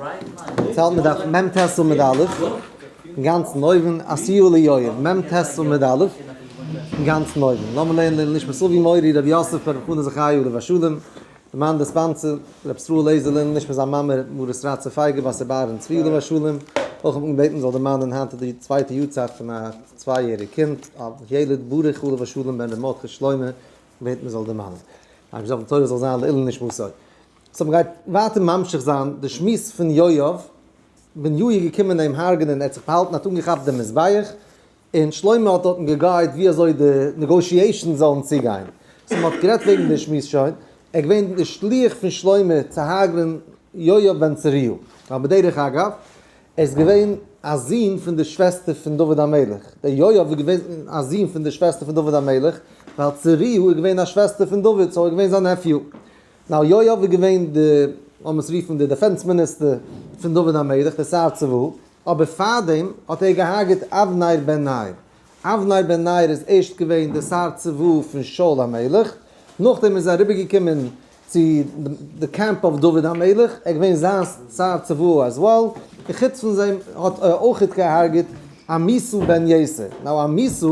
יעצט האלט מען דף מ ט עמוד א', אינגאנצן אויבן, עשיה ליואב, מ ט עמוד א', אינגאנצן אויבן. לאמיר לערנען לעילוי נשמת אבי מורי רבי יוסף ברב חנא זכרי' עליו השלום, די מאן די sponsor, רבי ישראל לעזער לעילוי נשמת זיין מאמע מרת רצה פייגא בת רבי אהרן צבי עליו השלום, אויך האט מען געבעטן זאל דערמאנען היינט איז די צווייטע יארצייט פון א צוויי יעריג קינד, ילד ברוך עליו השלום בן ר' מרדכי שלמה, געבעטן מען זאל דערמאנען. אז די תורה זאל זיין לעילוי נשמתו. so מ'גייט ווייטער ממשיך זיין די שמועס פון יואב, בניהו איז געקומען אים הרג'נען, ער האט זיך באהאלטן האט אנגעכאפט דעם מזבח, און שלמה האט דארטן גע guide ווי אזוי די negotiations זאלן צוגיין, so מ'האט גערעדט וועגן די שמועס שוין, ער איז געווען די שליח פון שלמה צו הרג'נען יואב בן צרויה, אבער בדרך אגב, ער איז געווען א זון פון די שוועסטער פון דוד המלך, דער יואב איז געווען א זון פון די שוועסטער פון דוד המלך, ווייל צרויה איז געווען א שוועסטער פון דוד, so ער איז געווען זיין nephew. now יואב איז געווען די, לאמיר עס רופן די defense minister פון דוד המלך, די שר צבא, אבער פארדעם האט ער געהארגעט אבנר בן נר. אבנר בן נר איז ערשט געווען די שר צבא פון שאול המלך, נאכדעם איז ער אריבערגעקומען צו די camp of דוד המלך, ער איז געווען זיין שר צבא as well, און חוץ פון דעם האט ער אויכעט געהארגעט עמיסא בן יתר. now עמיסא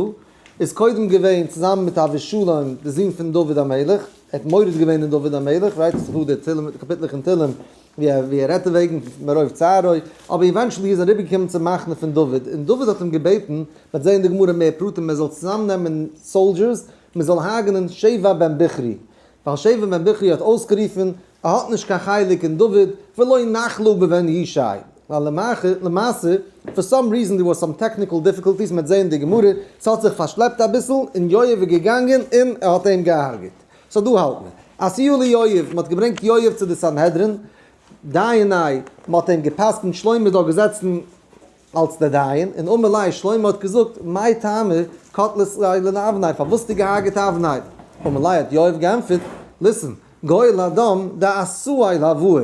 איז קודם געווען צוזאמען מיט אבשלום די זון פון דוד המלך, ער האט מורד געווען אין דוד המלך, right, ס'איז דא די תהלים, די קאפיטלעך אין תהלים ווי ער ווי ער רעדט דערוועגן מרוב צערו, אבער eventually איז ער אריבערגעקומען צום מחנה פון דוד, און דוד האט אים געבעטן, מ'וועט זען אין די גמרא מער פרטים, מען זאל צוזאמנעמען soldiers, מען זאל הרג'נען שבע בן בכרי, ווייל שבע בן בכרי האט אויסגערופן, ער האט נישט קיין חלק אין דוד, ולא נחלה בבן ישי. ווייל למעשה, for some reason there was some technical difficulties, מ'וועט זעהן די גמרא, ס'האט זיך פארשלעפט אביסל, און יואב איז געגאנגען און ער האט אים געהארגעט. so דא האלט מען. עשיה ליואב, מ'האט געברענגט יואב צו די סנהדרין, דייני, מ'האט אים גע'פסק'נט, שלמה איז דארט געזעצן אלס דער דיין, און אמר ליה, שלמה האט געזאגט, מאי טעמא קטלת ליה לאבנר, פארוואס האסטו געהארגעט אבנר? אמר ליה האט יואב געענטפערט, listen, גואל הדם דעשאל הוה,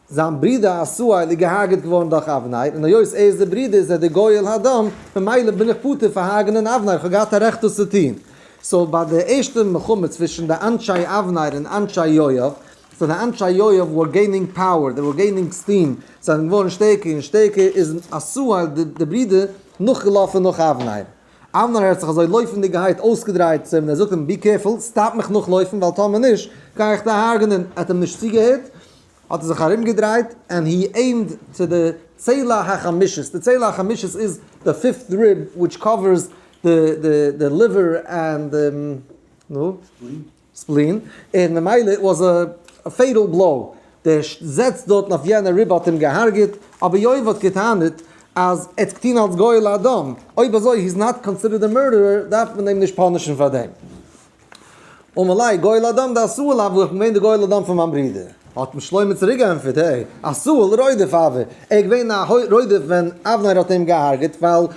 זיין ברודער עשאל איז געהארגעט געווארן דורך אבנר, און היות ער איז דער ברודער איז ער דער גואל הדם, ממילא בין איך פטור פאר הרג'נען אבנר, איך האב געהאט א רעכט דאס צו טון. so ביי די ערשטע מלחמה צווישן די אנשי אבנר און אנשי יואב, so די אנשי יואב were gaining power, they were gaining steam, זיי זענען געווארן שטערקער און שטערקער, איז עשאל די ברודער נאכגעלאפן נאך אבנר. אבנר האט זיך אזוי לויפנדיגערהייט אויסגעדרייט צו אים און ער זאגט אים be careful, stop מיך נאכלויפן ווייל טאמער נישט גיי איך דיר הרג'נען, ער האט אים נישט צוגעהערט, האט ער זיך ארומגעדרייט and he aimed to the צלע החמישית, די צלע החמישית איז די fifth rib which covers the liver and נו? spleen, און ממילא it was a fatal blow, דער זעץ דארטן אויף יענע rib האט אים געהארגעט, אבער יואב האט געטענה'ט אז ער האט געטון אלס גואל הדם, אויב אזוי he's not considered a murderer דארף מען אים נישט punish ן פאר דעם. אמר ליה גואל הדם דעשאל הוה, איך בין געווען די גואל הדם פון מיין ברודער. האט אים שלמה צוריק געענטפערט, העי, עשאל רודף הוה, ער איז געווען א רודף ווען אבנר האט אים געהארגעט, ווייל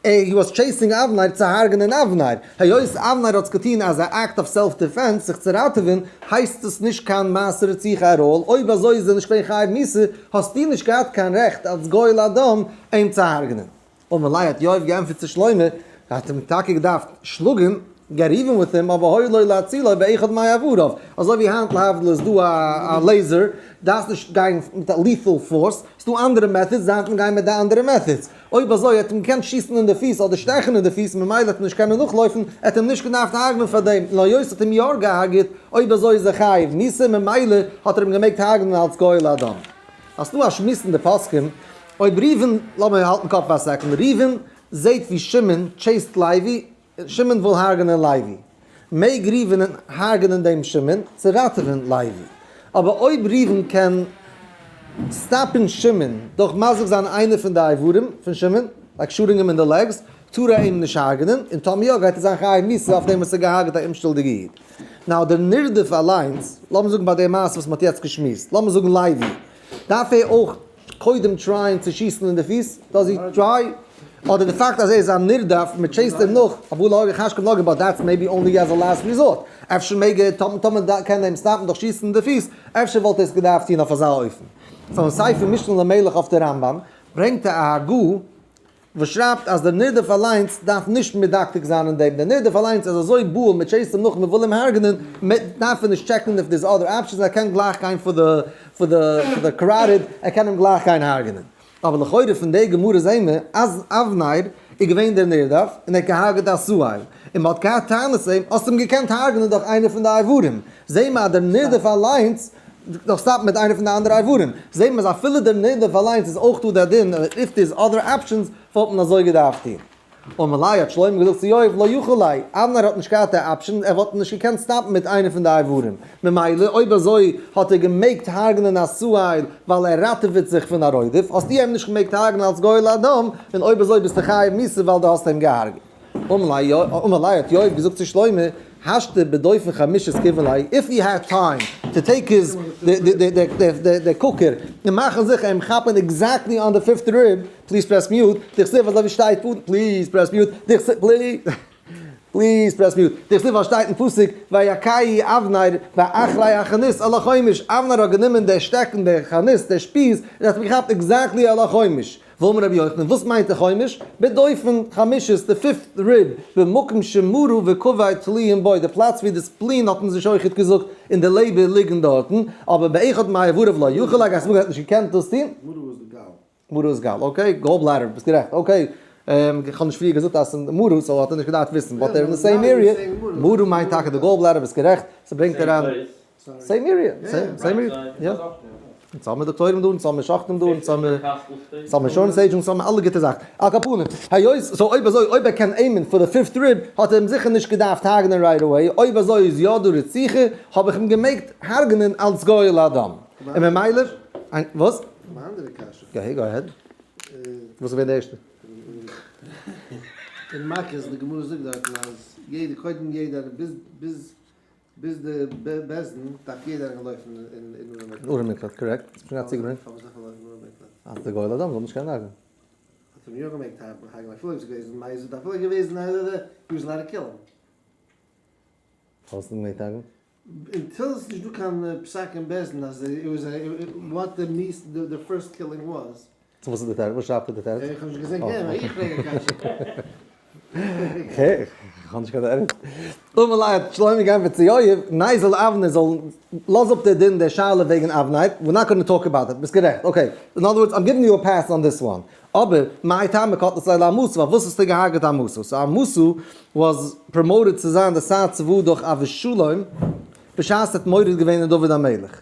he was chasing אבנר צו הרג'נען אבנר. היות אבנר האט עס געטון as a act of self defense זיך צו ראטעווען, הייסט עס נישט קיין מעשה רציחה at all, אויב אזוי איז ער נישט געווען חייב מיתה, האסטו נישט געהאט קיין רעכט אלס גואל הדם אים צו הרג'נען. אמר ליה האט יואב געענטפערט צו שלמה, ער האט אים טאקע געדארפט שלאגן, get even with him, אבער היה לו להצילו באחד מאבריו, אזוי ווי היינט להבדיל איז דא א laser, דארפסט נישט גיין מיט א lethal force, ס'דא אנדערע methods, דארף מען גיין מיט די אנדערע methods. אויב אזוי האט אים געקענט שיסן אין די פיס אדער שטעכן אין די פיס ממילא האט ער נישט קענען נאכלויפן, ער האט אים נישט געדארפט הרג'נען פאר דעם, און היות האט אים יא געהארגעט, אויב אזוי איז ער חייב מיתה ממילא האט ער אים געמעגט הרג'נען אלץ גואל הדם. אז ס'דא א שמועס אין די פוסקים אויב ראובן, לאמיר האלטן קאפ פאר א second, ראובן זעהט ווי שמעון chase ט לוי, שמעון וויל הרג'נען לוי, מעג ראובן הרג'נען דעם שמעון צו ראטעווען לוי. אבער אויב ראובן קען stop ן שמעון דורך מזיק זיין איינע פון די איברים פון שמעון, like shooting אים אין די legs, טאר ער אים נישט הרג'נען, און טאמער יא גייט ער זיין חייב מיתה אויף דעם וואס ער האט געהארגעט א אומשולדיגע איד. now דער נרדף אליינס, לאמיר זאגן ביי די מעשה וואס מ'האט יעצט געשמועסט, לאמיר זאגן לוי, דארף ער אויך קודם try ען צו שיסן אין די פיס? does he try? אדער די פאקט אז ער איז א נרדף, מען chase ט אים נאך, הבא להרגך השכם להרגו, but that's maybe only as a last resort. אפשר מעג ער, טאמער קען ער אים stop ן דורך שיסן אין די פיס, אפשר וואלט ער עס געדארפט טון אויף אזא אופן. so אין ספר משנה למלך אויף די רמב ם ברענגט ער א הגה. וואס שרייבט אז דער נרדף אליינס דארף נישט מדקדק זיין אין דעם, דער נרדף אליינס איז אזוי בהול מען chase ט אים נאך מען וויל אים הרג'נען, מען דארף נישט check ן if there's other options, ער קען גלייך גיין פאר די פאר די פאר די carotid, ער קען אים גלייך גיין הרג'נען. אבער לכאורה פון די גמרא זעהן מיר אז אבנר איז געווען דער נרדף און ער האט געהארגעט עשהאל, און מען האט געהאט טענות צו אים, האסט אים געקענט הרג'נען דורך איינער פון די איברים, זעהן מיר אז דער נרדף אליינס דאך stop מיט איינע פון די אנדערע איברים, זעהט מען אז אפילו דער נרדף אליינס איז אויך דא דער דין, if there's other options וואלט מען אזוי געדארפט טון. אמר ליה האט שלמה געזאגט צו יואב לא יכול ליה, אבנר האט נישט געהאט די option, ער וואלט נישט געקענט stop ן מיט איינע פון די איברים, ממילא אויב אזוי האט ער געמעגט הרג'נען עשהאל ווייל ער ראטעוועט זיך פון א רודף, האסטו איהם נישט געמעגט הרג'נען אלס גואל הדם, און אויב אזוי ביסטו חייב מיתה ווייל דו האסט איהם געהארגעט. אמר ליה האט יואב געזאגט צו שלמה, השתא בדופן חמישית כיוון ליה, if he had time to take his די קוקער און מאכן זיכער אים כאפן exactly on the fifth rib, please press mute, דכתיב אזוי ווי שטייט פ, please press mute, דכתיב please press mute, דכתיב וואס שטייט אין פסוק, ויכהו אבנר באחרי החנית על החומש, אבנר האט גענומען די שטעקן די חנית די שפיז און האט אים געכאפט exactly על החומש. ואמר רבי יוחנן, וואס מיינט די חומש? בדופן חמישית, די fifth rib, במקום שמרה וכבד תלויים בו, די פלאץ ווי די spleen האט אונז די שוחט געזאגט, און די לעבער ליגן דארטן, אבער באחד מאיבריו לא יכול, א גאס האט נישט געקענט דאס טון. מרה איז די gall. מרה איז gall, okay, gall bladder, ביסט גערעכט, okay, איך האב נישט פריער געזאגט אז ס'איז מרה, so האט ער נישט געדארפט וויסן, but they're in the same area, מרה מיינט טאקע די gall bladder, ביסט גערעכט, ס'ברענגט אריין. same area, same area, יא. אונז האבן מיר דאקטוירים דא, אונז האבן מיר שוחטים דא, אונז האבן מיר insurance agents, אונז האבן מיר אלע גוטע זאכן. על כל פנים, היות, so אויב אזוי, אויב ער קען aim ען פאר די fifth rib, האט ער אים זיכער נישט געדארפט הרג'נען right away, אויב אזוי איז יא דא רציחה, האב איך אים געמעגט הרג'נען אלס גואל הדם. און ממילא, וואס? כ'האב א אנדערע קשיא. okay, go ahead. וואס איז געווען די ערשטע? אין מכות, די גמרא זאגט דארטן אז יעדער, קודם יעדער, ביז, ביז ביז די בית דין דארף יעדער אריין לויפן אין ערי מקלט. אין ערי מקלט, correct. ס'איז שוין א צוגעברענגט. פארוואס דארף ער לויפן אין ערי מקלט? אז די גואל הדם זאל נישט קענען הרג'נען. האט אים יא געמעגט הרג'נען אפילו אויב ס'איז געוועזן מזיד אפילו געוועזן א ר ר he was allowed to kill him. פארוואס האט אים געמעגט הרג'נען? Until ס'איז נישט דא קיין פסק אין בית דין אז it was a what the מיס the first killing was. So וואס איז די תירוץ? וואס שרייבט ער די תירוץ? איך האב נישט געזען קיין, איך פרעג א קשיא. איך האב נישט קיין תירוץ. אמר ליה האט שלמה געענטפערט צו יואב, ניזיל אבנר זאל, לאז אפ די דין די שאלה וועגן אבנר, we're not gonna talk about it, ביסט גערעכט, okay, in other words, I'm giving you a pass on this one, אבער מאי טעמא קטלת ליה לעמסה, פארוואס האסטו געהארגעט עמסה? So עמסה was promoted צו זיין די שר צבא דורך אבשלום, בשעת ער האט מורד געווען אין דוד המלך.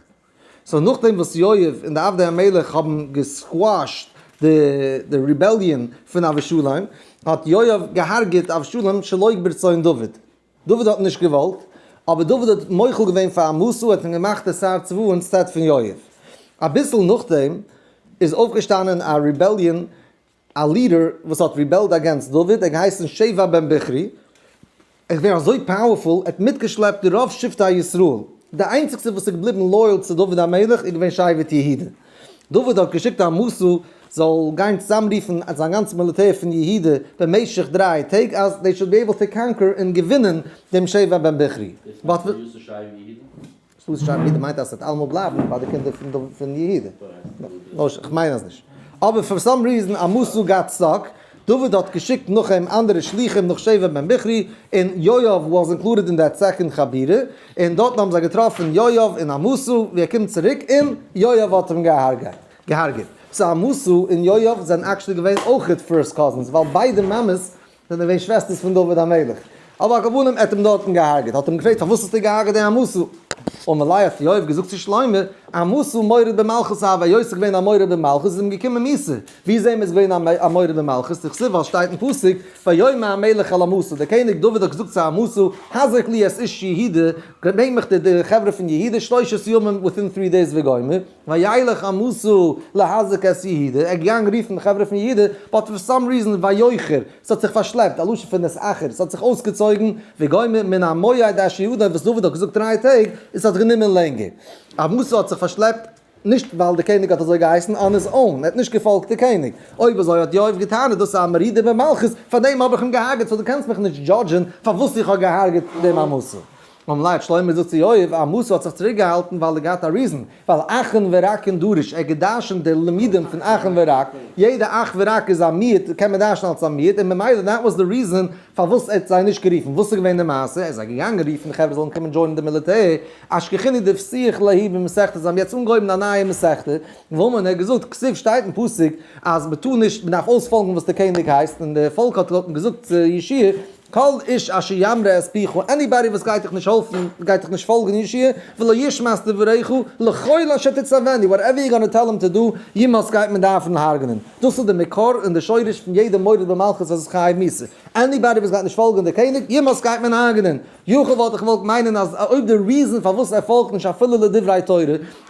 So נאכדעם וואס יואב און די עבדי המלך האבן גע squash ט די rebellion פון אבשלום, האט יואב געהארגעט אבשלום שלא ברצון דוד. דוד האט נישט געוואלט, אבער דוד האט מוחל געווען פאר עמסה, האט אים געמאכט די שר צבא instead פון יואב. אביסל נאכדעם איז אויפגעשטאנען א rebellion, א leader וואס האט rebel ט against דוד, ער האט געהייסן שבע בן בכרי, ער איז געווען אזוי powerful, ער האט מיטגעשלעפט די רוב שבטי ישראל, די איינציגסטע וואס איז געבליבן loyal צו דוד המלך איז געווען שבט יהודה. דוד האט געשיקט עמסה זאל גיין צוזאמרופן זיין גאנצע מיליטער פון יהודה במשך 3 טעג אז they should be able to conquer און געווינען דעם שבע בן בכרי. דאס מיינט נישט שבט יהודה? ס'איז שבט יהודה מיינט אז ס'וועט אלעמאל בלייבן ביי די קינדער פון יהודה. no, כ'מיין אז נישט. אבער for some reason עמסה got stuck, דוד האט געשיקט נאך אים אנדערע שליחים נאך שבע בן בכרי, און יואב was included אין that second חבורה, און דארטן האבן זיי געטראפן יואב און עמסה ווי ער קומט צוריק, און יואב האט אים געהארגעט. So עמסה און יואב זענען actually געווען אויכעט first cousins, ווייל ביידע מאמעס זענען געווען שוועסטערס פון דוד המלך. אבער על כל פנים, ער האט אים דארטן געהארגעט. האט אים געפרעגט, פארוואס האסטו געהארגעט די עמסה? אמר ליה האט יואב געזאגט צו שלמה, עמסה מורד במלכות הוה, היות ס'איז געווען א מורד במלכות איז אים געקומען מיתה. ווי זעהן מיר איז געווען א מורד במלכות? דכתיב ווייל שטייט אין פסוק, ויאמר המלך אל עמסה, דער קעניג דוד האט געזאגט צו עמסה, הזק לי את איש יהודה, ברענג מיך די חברה פון יהודה, שלושת ימים, within 3 days וגומר. וילך עמסה להזיק את יהודה, ער איז געגאנגען רופן די חברה פון יהודה, but for some reason ויאחר, ס'האט זיך פארשלעפט, א לשון פון נתאחר, ס'האט זיך אויסגעצויגן, וגומר מן המועד אשר ידע, וואס דוד האט געזאגט 3 טעג, און ס'האט גענומען לענגער. עמסה האט זיך פארשלעפט, נישט ווייל דער קעניג האט אזוי געהייסן, on his own, ער האט נישט געפאלגט די קעניג. אויב אזוי האט יואב געטענה'ט, דאס איז א מרידה במלכות, פארדעם האב איך אים געהארגעט, so דו קענסט מיך נישט judge ען פארוואס איך האב געהארגעט דעם עמסה. אמר ליה שלמה זאגט צו יואב, עמסה האט זיך צוריק געהאלטן ווייל ער געהאט א reason, ווייל אכן ורקין דריש, ער האט געדרשנט די לימודים פון אכן ורק, יעדע אך ורק איז א מיעוט, קען מען דרש'נען אלס א מיעוט, און ממילא that was the reason פארוואס ער האט זיי נישט גערופן, וואס איז געווען די מעשה, ער איז זיי געגאנגען רופן די חברה זאלן קומען join ען די מיליטער, אשכחינהו דפתיח להו במסכתא, זיי האבן יעצט אנגעהויבן א נייע מסכתא, ואמר און ער האט געזאגט, כתיב שטייט אין פסוק אז מען טאר נישט, מען דארף אויספאלגן וואס דער קעניג הייסט, און די פאלק האט געזאגט צו יהושע כל איש אשר ימרה את פיך, anybody וואס גייט דיך נישט העלפן, גייט דיך נישט פאלגן יהושע, ולא ישמע את דבריך, לכל אשר תצוונו, whatever you gonna tell him to do, יומת גייט מען דארפן הרג'נען. דאס איז די מקור און די שורש פון יעדע מורד במלכות וואס איז חייב מיתה. anybody וואס גייט נישט פאלגן די קעניג, יומת גייט מען הרג'נען. יכול וואלט איך געוואלט מיינען אז אויב די reason פארוואס ער פאלגט נישט אפילו לדברי תורה,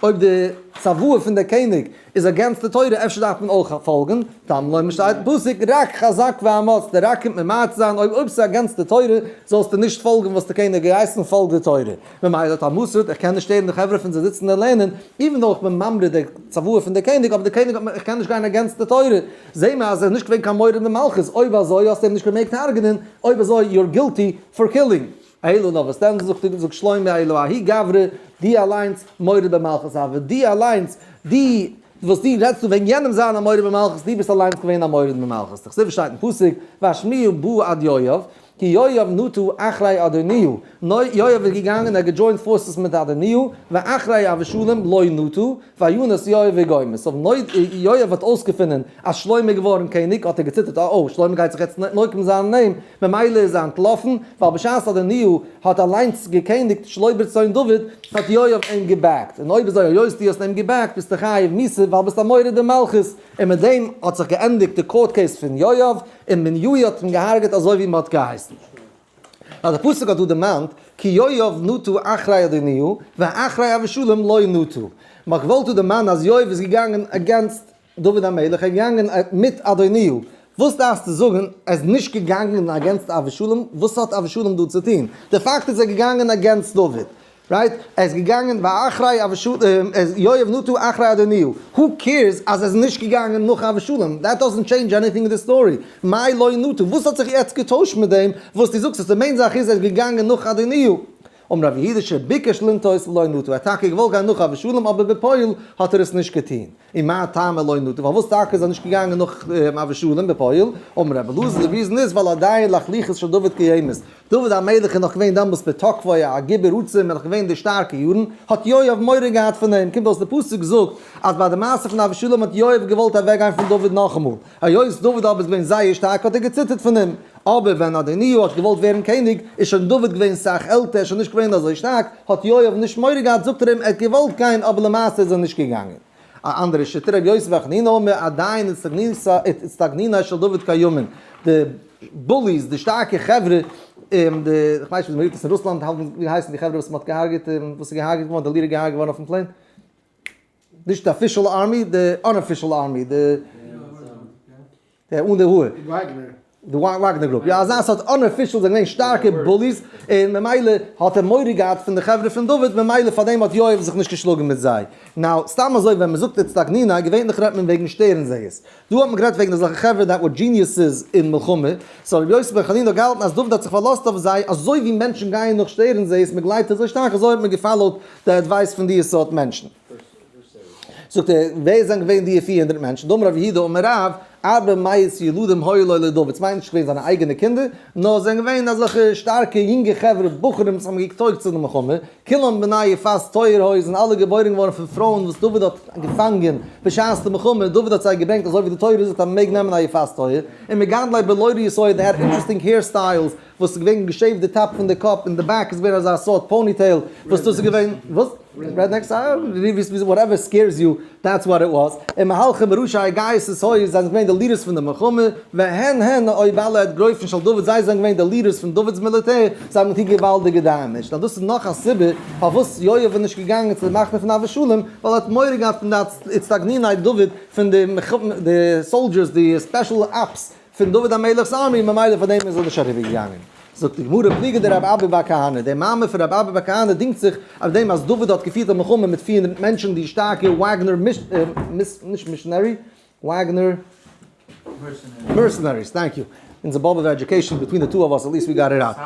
אויב די צוואה פון די קעניג איז against די תורה אפשר דארף מען אויך פאלגן, תלמוד לומר שטייט אין פסוק רק חזק ואמץ, די רק קומט ממעט זיין אויב אויב ס'איז against די תורה זאלסטו נישט פאלגן וואס די קעניג געהייסן פאלג די תורה. ממילא האט א מסד איך קען נישט שטערן די חברה פון זיי זיצן און לערנען, even though איך בין ממרה די צוואה פון די קעניג אבער די קעניג האט מיר איך קען נישט גיין against די תורה, זעה מיר אז ער איז נישט געווען קיין מורד במלכות, אויב אזוי האסטו אים נישט געמעגט הרג'נען, אויב אזוי you're guilty for killing. אלא נאר וואס דען זאגט זאגט שלמה אלא ההוא גברא, דו אליינס מורד במלכות הוה, דו אליינס, דו וואס דו רעדסט דא וועגן יענעם זיין א מורד במלכות, דו ביסט אליינס געווען א מורד במלכות, דכתיב שטייט אין פסוק, והשמועה באה עד יואב, כי יואב נטה אחרי אדוניהו, יואב איז געגאנגען און ער האט גע join ט forces מיט אדוניהו, ואחרי אבשלום לא נטה, וינס יואב וגומר. so יואב האט אויסגעפונען אז שלמה איז געווארן קעניג האט ער געציטערט אה אה שלמה גייט זיך יעצט נוקם זיין אין אים, ממילא איז ער אנטלאפן, ווייל בשעת אדוניהו האט אליינס געקעניגט שלא ברצון דוד האט יואב אים גע back ט, און אויב אזוי היות דו האסט אים גע back ט ביסטו חייב מיתה ווייל ביסט א מורד במלכות, און מיט דעם האט זיך געענדיגט די court case פון יואב, און בניהו האט אים געהארגעט אזוי ווי מען האט געהייסן. ווייל דער פסוק האט דא דערמאנט כי יואב נטה אחרי אדוניהו ואחרי אבשלום לא נטה. מען האט געוואלט דא דערמאנען אז יואב איז געגאנגען against דוד המלך, ער איז געגאנגען מיט אדוניהו. וואס דארפסטו זאגן ער איז נישט געגאנגען against אבשלום, וואס האט אבשלום דא צו טון? די פאקט איז ער איז געגאנגען against דוד. right? ער איז געגאנגען ואחרי אבשלום, יואב נטה אחרי אדוניהו. who cares אז ער איז נישט געגאנגען נאך אבשלום? that doesn't change anything אין די story. מאי לא נטה? וואס האט זיך יעצט געטוישט מיט דעם וואס דו זאגסט אז די main זאך איז ער איז געגאנגען נאך אדוניהו? אמר רב יהודה שביקש לנטות ולא נטה, ער האט טאקע געוואלט גיין נאך אבשלום אבער בפועל האט ער עס נישט געטון. און מה טעמא לא נטה? פארוואס טאקע איז ער נישט געגאנגען נאך אבשלום בפועל? אמר רבי אלעזר די reason איז ווייל עדיין לחלוחית של דוד קיימת, דוד המלך איז נאך געווען דעמאלס בתוקפו א גיבור עצום, איז נאך געווען די שטארקע יארן, האט יואב מורא געהאט פון אים, קומט אויס די פסוק זאגט אז ביי די מעשה פון אבשלום האט יואב געוואלט אוועק גיין פון דוד נאכאמאל, היות דוד אבער איז געווען זייער שטארק האט ער געציטערט פון אים, אבער ווען אדוניהו האט געוואלט ווערן קעניג איז שוין דוד געווען סאך עלטער, שוין נישט געווען אזוי שטארק, האט יואב נישט מורא געהאט זאגט ער אים ער האט געוואלט גיין אבער למעשה איז ער נישט געגאנגען. א אנדערע שיטה רבי יוסי בר חנינא אומר עדיין אצטגניני של דוד קיימין, די bullies די שטארקע חברה די איך ווייס נישט ווי מ'רופט עס אין רוסלאנד ווי הייסן די חברה וואס מ'האט געהארגעט וואס איז געהארגעט געווארן די leader געהארגעט געווארן אויפן plane? נישט די official army, די unofficial army, די די אן די האר. די וואגנער group, יא אזא סארט unofficial זענען געווען שטארקע bullies, און ממילא האט ער מורא געהאט פון די חברה פון דוד, ממילא פאר דעם האט יואב זיך נישט געשלאגן מיט זיי. now, סתם אזוי ווען מען זאגט אצטגניני, געווענליך רעדט מען וועגן שטערן זעערס. דא האט מען גערעדט וועגן אזעלכע חברה that were geniuses אין מלחמה, so רבי יוסי בן חנינא האט געהאלטן אז דוד האט זיך פארלאזט אויף זיי, אזוי ווי מענטשן גייען נאך שטערן זעערס, מען גלייבט אזוי שטארק, אזוי האט מען גע follow ט די advice פון די סארט מענטשן. זאגט ער, ווער זענען געווען די 400 מענטשן? דאמר רב יהודה אמר רב, ארבע מאות ילדים היו לו לדוד, ס'מיינט נישט געווען זיינע אייגענע קינדער, נאר זענען געווען אזעלכע שטארקע יונגע חברה בחורים וואס האבן געטויגט צו די מלחמה, כולם בני יפת תואר היו, זענען אלע געבוירן געווארן פון פרויען וואס דוד האט געפאנגען בשעת די מלחמה, דוד האט זיי געברענגט אזוי ווי די תורה זאגט אז מ'מעג נעמען א יפת תואר, און מגדלי בלוריות היו, they had interesting hairstyles, וואס איז געווען גע shave ט די top פון די קאפ און די back איז געווען אזא סארט ponytail וואס דאס איז געווען וואס? rednecks? whatever scares you that's what it was און מהלכים בראשי הגייסות היו זיי זענען געווען די leaders פון די מלחמה והן הן היו בעלי האגרופים של דוד זיי זענען געווען די leaders פון דוד'ס מיליטער זיי האבן געטון געוואלדיגע damage נאר דאס איז נאך א סיבה פארוואס יואב איז נישט געגאנגען צו די מחנה פון אבשלום ווייל ער האט מורא געהאט פון די אצטגניני דוד פון די soldiers די special ops פון דוד המלך'ס army, ממילא פאר דעם איז ער נישט אריבער געגאנגען. זאגט די גמרא, פליגא דרב אבא בר כהנא, דער מאמר פון רב אבא בר כהנא דינגט זיך אויף דעם אז דוד האט געפירט א מלחמה מיט 400 מענטשן די שטארקע וואגנער נישט missionary, וואגנער mercenaries, thank you, אונזער באבוב'ער education between the two of us at least we got it out.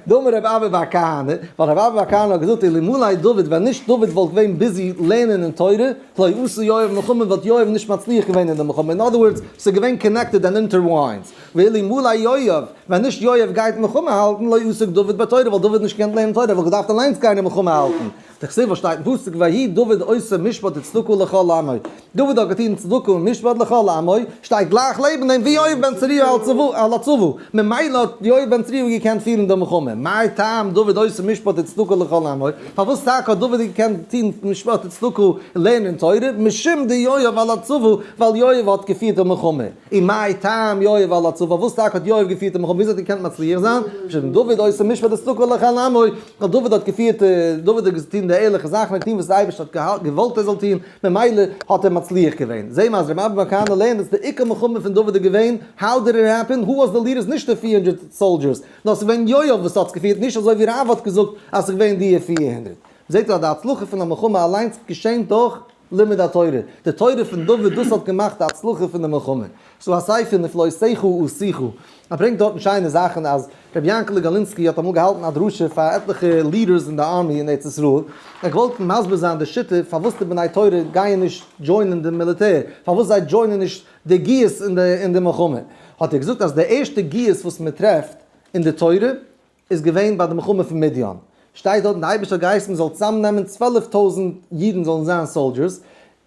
דאמר רב אבא בר כהנא, ווייל רב אבא בר כהנא האט געזאגט אלמלא דוד ווען נישט דוד וואלט געווען busy לערנען אין תורה, לא עשה יואב מלחמה וואלט יואב נישט מצליח געווען אין די מלחמה, in other words ס'איז געווען connected and intertwined, ואלמלא יואב, ווען נישט יואב גייט מלחמה האלטן לא עסק דוד בתורה וואלט דוד נישט געקענט לערנען תורה ער וואלט געדארפט אליינס גיין און מלחמה האלטן. דכתיב וואס שטייט אין פסוק ויהי דוד עושה משפט וצדקה לכל עמו, דוד האט געטון צדקה און משפט לכל עמו, שטייט גלייך לעבן דעם ויואב בן צרויה על הצבא, ממילא האט יואב בן צרויה געקענט פירן די מלחמה, מאי טעם דוד עושה משפט וצדקה לכל עמו, פארוואס טאקע האט דוד געקענט טון משפט וצדקה און לערנען תורה, משום דיואב על הצבא, ווייל יואב האט געפירט די מלחמה. און מאי טעם יואב על הצבא, פארוואס טאקע האט יואב געפירט די מלחמה, וויאזוי האט ער געקענט מצליח זיין, משום דוד עושה משפט וצדקה לכל עמו, ווייל דוד האט געפירט, דוד האט געטון די ערליכע זאכן, ער האט געטון וואס דער אייבערשטער האט געוואלט ער זאל טון, ממילא האט ער מצליח געווען. זעהן מיר אז רבי אבא בר כהנא לערנט אז די עיקר מלחמה פון דוד איז געווען, how did it happen, who was the leaders, נישט די 400 soldiers, נאר ס'איז געווען יואב וואס האט עס געפירט, נישט אזוי ווי רב האט געזאגט אז ס'איז געווען די 400. זעהט איר אז די הצלחה פון א מלחמה אליינס געשענט דורך לימוד התורה, די תורה פון דוד דאס האט געמאכט די הצלחה פון די מלחמה. ס'דא א ספר נפלאותיך עשיך, ער ברענגט דארטן שיינע זאכן אז רבי יענקעלע גאלינסקי האט אמאל געהאלטן א דרשה פאר עטליכע leaders אין די army אין ארץ ישראל, ער האט געוואלט מסביר זיין די שיטה פארוואס די בני תורה גייען נישט join ען די מיליטער, פארוואס זיי join ען נישט די גיוס אין די מלחמה, האט ער געזאגט אז די ערשטע גיוס וואס מען טרעפט אין די תורה איז געווען ביי די מלחמה פון מדיין, שטייט דארטן די אייבערשטער האט געהייסן מען זאל צוזאם נעמען 12,000 אידן זאלן זיין soldiers,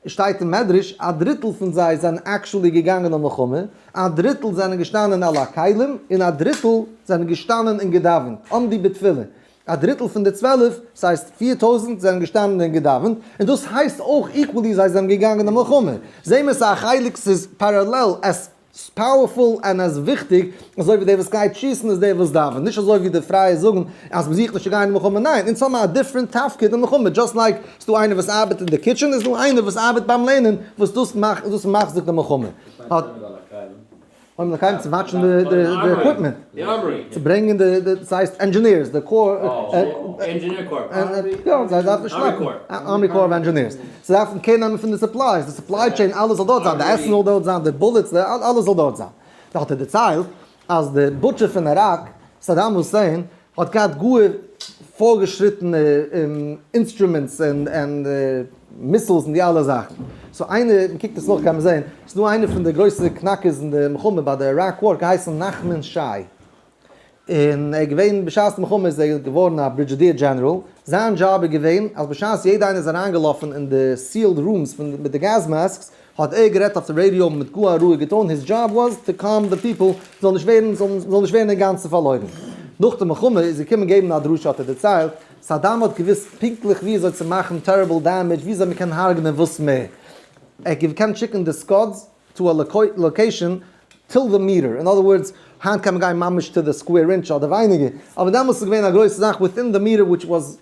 שטייט אין מדרש א דריטל פון זיי זענען actually געגאנגען אין מלחמה, א דריטל זענען געשטאנען על הכלים, און א דריטל זענען געשטאנען און געדאווענט, עמדו בתפילה, א דריטל פון די 12, ס'הייסט 4000 זענען געשטאנען און געדאווענט, און דאס הייסט אויך equally זיי זענען געגאנגען אין מלחמה, זעהן מיר ס'איז א חלק ס'איז parallel as powerful און as וויכטיג, אזוי ווי דער וואס גייט שיסן איז דער וואס דאווענט, נישט אזוי ווי די פרייע זאגן אז מ'זוכט נישט צו גיין אין מלחמה, ניין, אונז האבן א different תפקיד אין מלחמה, just like ס'דא איינער וואס ארבעט אין די kitchen איז דא איינער וואס ארבעט ביים לערנען וואס דאס מאכט דאס מחזיק די מלחמה. האט אויב מען קען צו watch ן די equipment, צו ברענגען די ס'הייסט engineers, די corps, יא זיי דארפן שלעפן, Army Corps of Engineers, זיי דארפן care נעמען פון די supplies, די supply chain אלעס זאל דארט זיין, די עסן זאל דארט זיין, די bullets, אלעס זאל דארט זיין. דאך האט ער דערציילט אז די butcher פון איראק, סאדאם הוסעין, האט געהאט גאר פארגעשריטענע instruments און missiles און די אלע זאכן. so איינער, מען קוקט עס נאך קען מען זען, ס'איז דא איינער פון די גרויסע קנאקערס אין די מלחמה ביי די Iraq war געהייסן נחמן שי. און ער איז געווען בשעת די מלחמה איז ער געווארן א brigadier general, זיין דזשאב איז געווען אז בשעת יעדע איינער איז אריינגעלאפן אין די sealed rooms פון מיט די gas masks האט ער גערעדט אויף די ראדיא מיט גאר א רואיגע tone, his job was to calm the people זאל נישט ווערן זאל נישט ווערן אינגאנצן פארלוירן. נאך די מלחמה איז געקומען געבן א דרשה האט ער דערציילט, סאדאם האט געוואוסט פונקטליך ווי אזוי צו מאכן terrible damage ווי אזוי מען קען הרג'נען וואס מער, ער האט געקענט שיקן די Scuds to a location till the meter, in other words, היינט קען מען גיין ממש to the square inch אדער ווייניגער, אבער דעמאלטס איז געווען א גרויסע זאך within the meter which was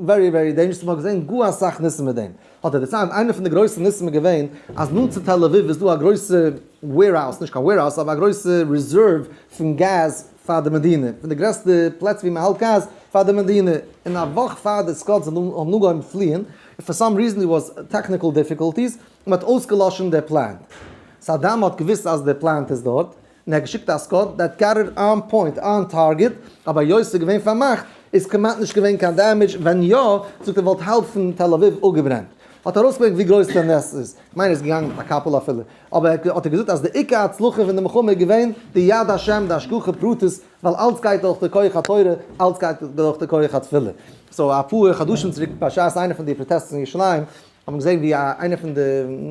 very very dangerous, מען האט געזען גאר אסאך ניסים מיט דעם. האט ער דערציילט, איינע פון די גרויסע ניסים איז געווען אז נאנט צו תל אביב איז דא א גרויסע warehouse, נישט קיין warehouse אבער א גרויסע reserve פון געז פאר די מדינה, פון די גרעסטע פלעצער ווי מען האלט געז פאר די מדינה, און א וואך פאר די Scuds האבן אנגעהויבן פליען, for some reason there was technical difficulties, מען האט אויסגעלאשן די plant. סאדאם האט געוואוסט אז די plant איז דארט, און ער האט געשיקט א Scud that got it on point, on target, אבער היות ס'איז געווען פארמאכט איז כמעט נישט געווען קיין damage, ווען יא, זאגט ער וואלט האלב פון תל אביב אפגעברענט. האט ארויסגעברענגט ווי גרויס דער נס איז, כ'מיין ער איז געגאנגען מיט א קאפל אפילו, אבער האט ער געזאגט אז די עיקר הצלחה פון די מלחמה איז געווען די יד השם, די השגחה פרטית, ווייל אלץ גייט דורך די כח התורה, אלץ גייט דורך די כח התפילה. so אפאר חדשים צוריק בשעת איינע פון די פראטעסטן אין ירושלים, האט מען געזען ווי איינער פון די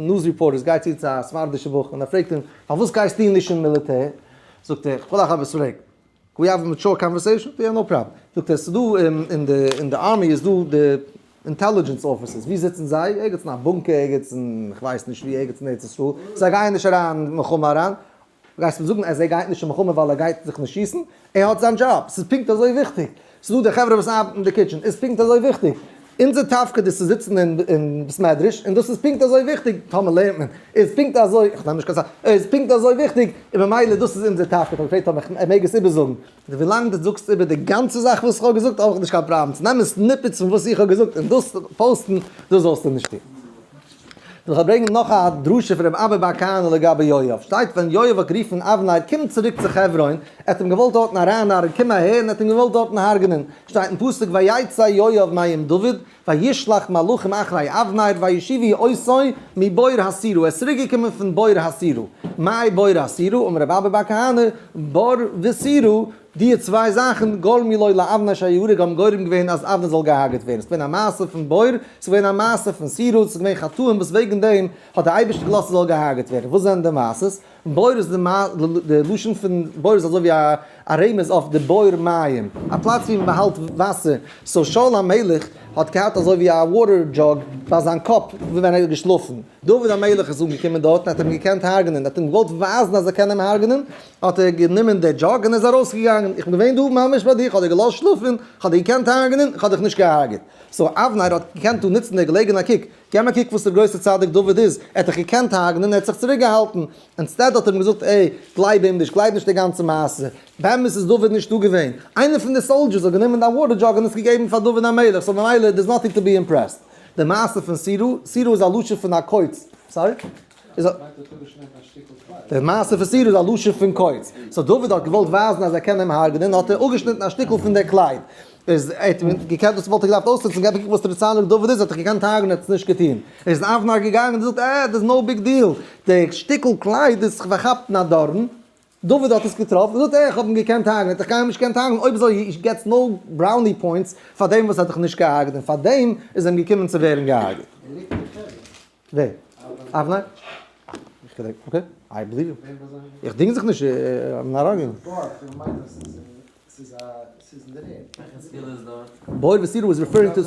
news reporters גייט צו צו א ספרדישע בחור און ער פרעגט אים, פארוואס גייסטו נישט אין מיליטער? זאגט ער, כ'וויל אייך עפעס פרעגן. Can we have a mature conversation? זאגט ער, יא no problem. זאגט ער, ס'איז דא אין די אין די army איז דא די intelligence officers, ווי זיצן זיי? ערגעץ אין א bunker, ערגעץ אין כ'ווייס נישט ווי, ערגעץ אין ארץ ישראל, זיי גייען נישט אריין אין מלחמה אריין, גייסט מיר זאגן אז ער גייט נישט אין מלחמה ווייל ער גייט זיך נישט שיסן? ער האט זיין דזשאב, ס'איז פונקט אזוי וויכטיג. ס'איז דא די חברה וואס ארבעטן אין די kitchen, איז פונקט אזוי וויכטיג. אונזער תפקיד איז צו זיצן אין בית מדרש, און דאס איז פונקט אזוי וויכטיג, טאמער לערנט מען, איז פונקט אזוי, איך נעם נישט קיין צייט, איז פונקט אזוי וויכטיג, און ממילא דאס איז אונזער תפקיד. האב געפרעגט אויב איך מעג עס איבערזאגן. ווילאנג דו זאגסט איבער די גאנצע זאך וואס איך האב געזאגט האב איך נישט קיין פראבלעם. צו נעמען snippets פון וואס איך האב געזאגט און דאס post ן, דאס זאלסטו נישט טון. איך וועל ברענגען נאך א דרשה פון רבי אבא בר כהנא לגבי יואב. שטייט ווען יואב האט גערופן אבנר קום צוריק צו חברון, ער האט אים געוואלט דארטן ארייננארן קום אהער און ער האט אים געוואלט דארטן הרג'נען. שטייט אין פסוק ויצא יואב מעם דוד וישלח מלאכים אחרי אבנר וישיבו אותו מבור הסירה, ער איז צוריק געקומען פון בור הסירה. מאי בור הסירה? אמר רבי אבא בר כהנא בור וסירה, די צוויי זאכן גרמו לו לאבנר שיהרג האבן גורם געווען אז אבנר זאל געהארגעט ווערן, ס'איז געווען א מעשה פון בור, ס'איז געווען א מעשה פון סירה, ס'איז געווען חטאים וואס וועגן דעם האט דער אייבערשטער געלאזט ס'זאל געהארגעט ווערן, וואס זענען די מעשות? בור איז די לשון פון בור איז אזוי ווי א רמז אויף די בור מים, א פלאץ ווי מ'באהאלט וואסער, so שאול המלך האט געהאט אזוי ווי א water jug ביי זיין קאפ ווען ער האט געשלאפן, דוד המלך איז אנגעקומען דארט און האט אים געקענט הרג'נען, ער האט אים געוואלט ווייזן אז ער קען אים הרג'נען, האט ער גענומען די jug און איז ארויסגעגאנגען, איך בין געווען דא ממש ביי דיר, איך האב דיר געלאזט שלאפן, איך האב דיר געקענט הרג'נען, איך האב דיך נישט געהארגעט. so אבנר האט געקענט דא נוצן די געלעגנהייט, קוק, געב א קוק וואס דער גרויסער צדיק דוד איז, ער האט דיך געקענט הרג'נען, ער האט זיך צוריק געהאלטן. instead האט ער אים געזאגט, עי, גלייב אים נישט, גלייב נישט די גאנצע מעשה, באמת איז דוד נישט דא געווען, איינער פון די soldiers האט גענומען דיין water jug און עס געגעבן פאר דוד המלך, so ממילא there's nothing to be impressed. די מעשה פון סירה, סירה איז א לשון פון א קוץ, sorry? איז א. די מעשה פון סירה איז א לשון פון קוץ. so דוד האט געוואלט ווייזן אז ער קען אים הרג'נען האט ער אפגעשניטן א שטיקל פון די קלייד. איז ער האט געקענט דאס וואלט ער געדארפט אויסנוצן געב א קוק וואס דער צדיק דוד איז האט ער געקענט הרג'נען האט עס נישט געטון. איז אבנר געגאנגען און געזאגט אה דאס איז no big deal. די שטיקל קלייד איז זיך פארכאפט אין א דארן. דוד האט עס געטראפן, זאגט ער, איך האב אים געקענט הרג'נען, האט איך קיינמאל נישט געקענט הרג'נען, אויב אזוי he gets no brownie points פאר דעם וואס ער האט דיך נישט געהארגעט, און פאר דעם איז אים געקומען צו ווערן געהארגעט. ווער? אבנר? איך געדענק, okay, I believe you. איך דינג זיך נישט, I'm not arguing. בור וסירה איז referring to.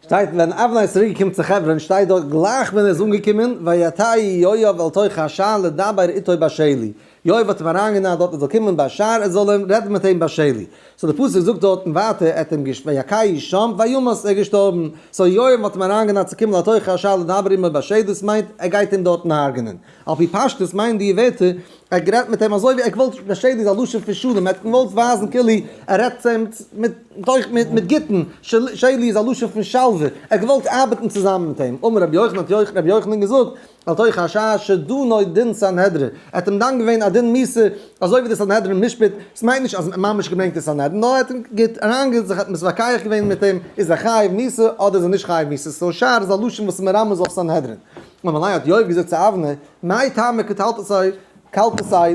שטייט ווען אבנר איז צוריק געקומען צו חברון שטייט דארט גלייך ווען ער איז אנגעקומען ויטהו יואב אל תוך השער לדבר איתו בשלי, יואב האט אים אריינגענארט דארט ער זאל קומען בשער ער זאל אים רעדן מיט אים בשלי, so די פסוק זאגט דארטן ווייטער ער האט אים געש ויכהו שם וימת ער איז געשטארבן, so יואב האט אים אריינגענארט צו קומען אל תוך השער לדבר עמו בשלי דאס מיינט ער גייט אים דארטן הרג'נען. על פי פשטות מיינט די ווערטער, ער האט גערעדט מיט אים אזוי ווי ער געוואלט בשלי איז א לשון פון שלום, ער האט געוואלט ווייזן כאילו ער רעדט צו אים מיט מיט מיט גוטן, שלי איז א לשון פון שלווה, ער האט געוואלט ארבעטן צוזאמען מיט אים, אמר רבי יוחנן האט רבי יוחנן געזאגט, אל תוך השער שדנו דין סנהדרין, ער האט אים דן געווען א דין מיתה אזוי ווי די סנהדרין משפט, עס מיינט נישט אז ממש געברענגט די סנהדרין, נאר ער האט אים גוט אריינגע זיך מתווכח געווען מיט אים, איז ער חייב מיתה אדער איז ער נישט חייב מיתה, so שער איז א לשון וואס איז מרמז אויף סנהדרין. אמר ליה האט יואב געזאגט צו אבנר, מאי טעמא קטלתיה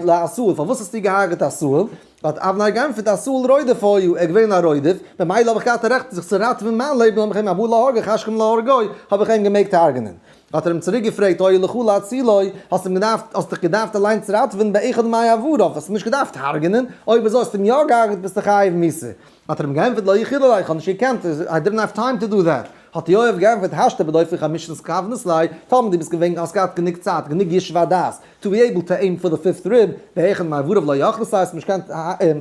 לעשהאל, פארוואס האסטו געהארגעט עשהאל? האט אבנר געענטפערט, עשהאל רודף היה, ער איז געווען א רודף, ממילא האב איך געהאט א רעכט זיך צו ראטעווען מיין לעבן, האב איך אים הבא להרגך השכם להורגו, האב איך אים געמעגט הרג'נען. האט ער אים צוריק געפרעגט, היה לך להצילו, האסט אים געדארפט, האסט דיך געדארפט אליינס ראטעווען באחד מאיבריו, האסט אים נישט געדארפט הרג'נען, אויב אזוי האסטו אים יא געהארגעט ביסטו חייב מיתה. האט ער אים געענטפערט לא יכיל עלי, איך האב נישט געקענט, I didn't have time to do that. האט יואב געענטפערט השתא בדופן חמשת כוונות ליה, טאמער דו ביסט געווען, האסט געהאט גענוג צייט, גענוג ישוב הדעת, to be able to aim for the fifth rib, באחד מאיבריו לא יכלת ליה, האסט נישט געקענט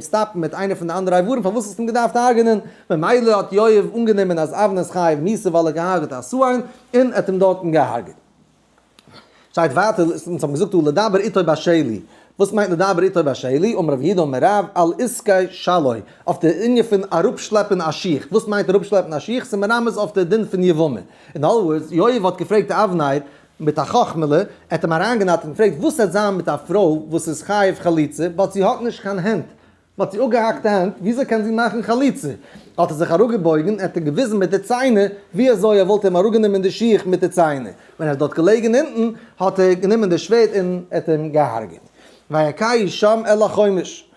סטאפן מיט איינע פון די אנדערע איברים, פארוואס האסטו אים געדארפט הרג'נען? ממילא האט יואב אנגענומען אז אבנר איז חייב מיתה ווייל ער האט געהארגעט עשהאל, און ער האט אים דארטן געהארגעט. שטייט ווייטער, אונז האבן געזאגט דא לדבר איתו בשלי, וואס מיינט לדבר איתו בשלי? אמר רב יהודה אמר רב, על עסקי שלו, אויף די ענין פון אראפשלעפן א שיך, וואס מיינט אראפשלעפן א שיך? ס'איז מרמז אויף די דין פון יבמה. אין other words, יואב האט געפרעגט אבנר מיט א חכמה'לע, ער האט אים אריינגענארט און געפרעגט וואס וועט זיין מיט א פרוי וואס איז חייב חליצה but זי האט נישט קיין הענט, מ'האט זי אפגעהאקט די הענט, וויאזוי קען זי מאכן חליצה? האט ער זיך אראפגעבויגן, ער האט אים געוויזן מיט די ציינער ווי אזוי ער וואלט אים אראפגענומען די שיך מיט די ציינער. ווען ער איז דארט געלעגן אונטן, האט ער גענומען די שווערד און ער האט אים געהארגעט. ויכהו שם אל החומש.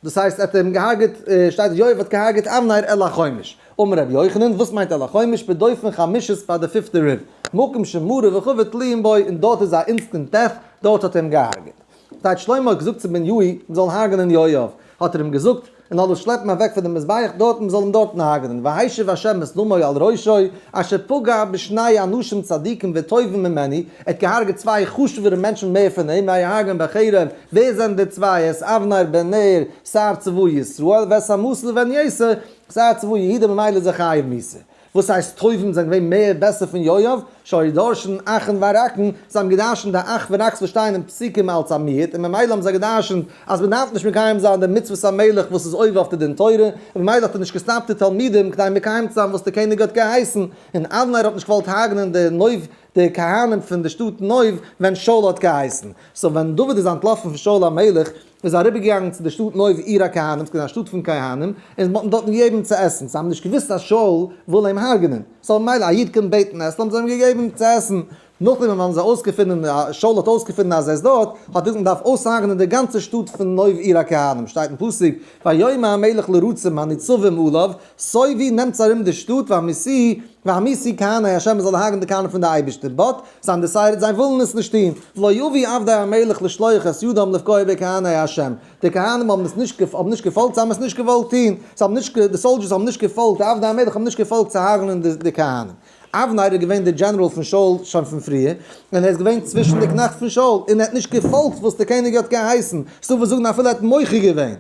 דאס הייסט ער האט אים געהארגעט, שטייט יואב האט געהארגעט אבנר אל החומש. אמר רבי יוחנן, וואס מיינט אל החומש? בדופן חמישית ביי די פיפטע rib. מקום שמרה וכבד תלויים בו, און דארט איז א instant death, דארט האט ער אים געהארגעט. שטייט שלמה האט געזאגט צו בניהו מען זאל הרג'נען יואב, האט ער אים געזאגט, און זאל עס שלעפן אוועק פון דעם מזבח דארט, מען זאל אים דארטן הרג'נען, והשיב השם את דמו על ראשו, אשר פגע בשני אנשים צדיקים וטובים ממנו, ער האט געהארגעט צוויי חשוב'ערע מענטשן מער פון אים, ויהרגם בחרב, ווער זענען די צוויי, את אבנר בן נר שר צבא ישראל, ואת עמשא בן יתר שר צבא יהודה, ממילא איז ער חייב מיתה. וואס הייסט טובים זענען געווען מער בעסער פון יואב? שהיו דורשין אחין ורקין, זיי האבן געדרשנט די אך ורק'ס וואס שטייען אין פסוקים אלץ א מיעוט, און ממילא האבן זיי געדרשנט אז מען דארף נישט מקיים זיין די מצוות המלך וואס איז עובר אויף די דין תורה, און ממילא האט ער נישט געסטאפט די תלמידים כדי מקיים צו זיין וואס די קעניג האט געהייסן, און אבנר האט נישט געוואלט הרג'נען די נוב די כהנים פון די שטאט נוב ווען שאול האט געהייסן. so ווען דוד איז אנטלאפן פון שאול המלך איז ער אריבערגעגאנגען צו די שטאט נוב עיר הכהנים, ס'איז געווען א שטאט פון כהנים, און מ'האט אים דארטן געגעבן צו עסן, זיי האבן נישט געוואוסט אז שאול וויל אים הרג'נען, so מילא א איד קומט בעטן עסן האבן זיי אים געגעבן צו עסן, נאכדעם ווען האבן זיי אויסגעפונען, שאול האט אויסגעפונען אז ער איז דארט, האט ער געזאגט מ'דארף אויסהרג'נען די גאנצע שטאט פון נוב עיר הכהנים, שטייט אין פסוק, ויאמר המלך לרצים הניצבים עליו, סובבו נעמטס ארום די שטאט והמיתוהו והמיתו כהני השם מ'זאל הרג'נען די כהנים פון די אייבערשטער, but זיי האבן decided זיי ווילן עס נישט טון, ולא אבו עבדי המלך לשלוח את ידם לפגוע בכהני השם, די כהנים האבן עס נישט האבן נישט געפאלגט זיי האבן עס נישט געוואלט טון, זיי האבן נישט די soldiers האבן נישט געפאלגט די עבדי המלך האבן נישט געפאלגט צו הרג'נען די כהנים. אבנר איז געווען די דזשענעראל פון שאול שוין פון פריער, און ער איז געווען צווישן די קנעכט פון שאול, און ער האט נישט געפאלגט וואס די קעניג האט געהייסן, ס'דא וואס זאגן אפילו ער האט מוחה געווען.